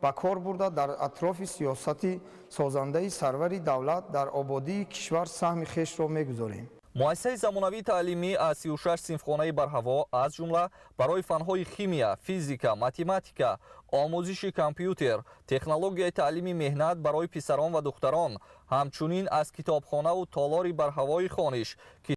ба кор бурда, дар атрофи сиёсати созандаи сарвари давлат дар ободии кишвар саҳми хешро мегузорем. Муассисаи замонавии таълимӣ аз 36 синфхонаи барҳаво, аз ҷумла барои фанҳои химия, физика, математика, омӯзиши компютер, технологияи таълими меҳнат барои писарон ва духтарон, ҳамчунин аз китобхонаву толори барҳавои хониш.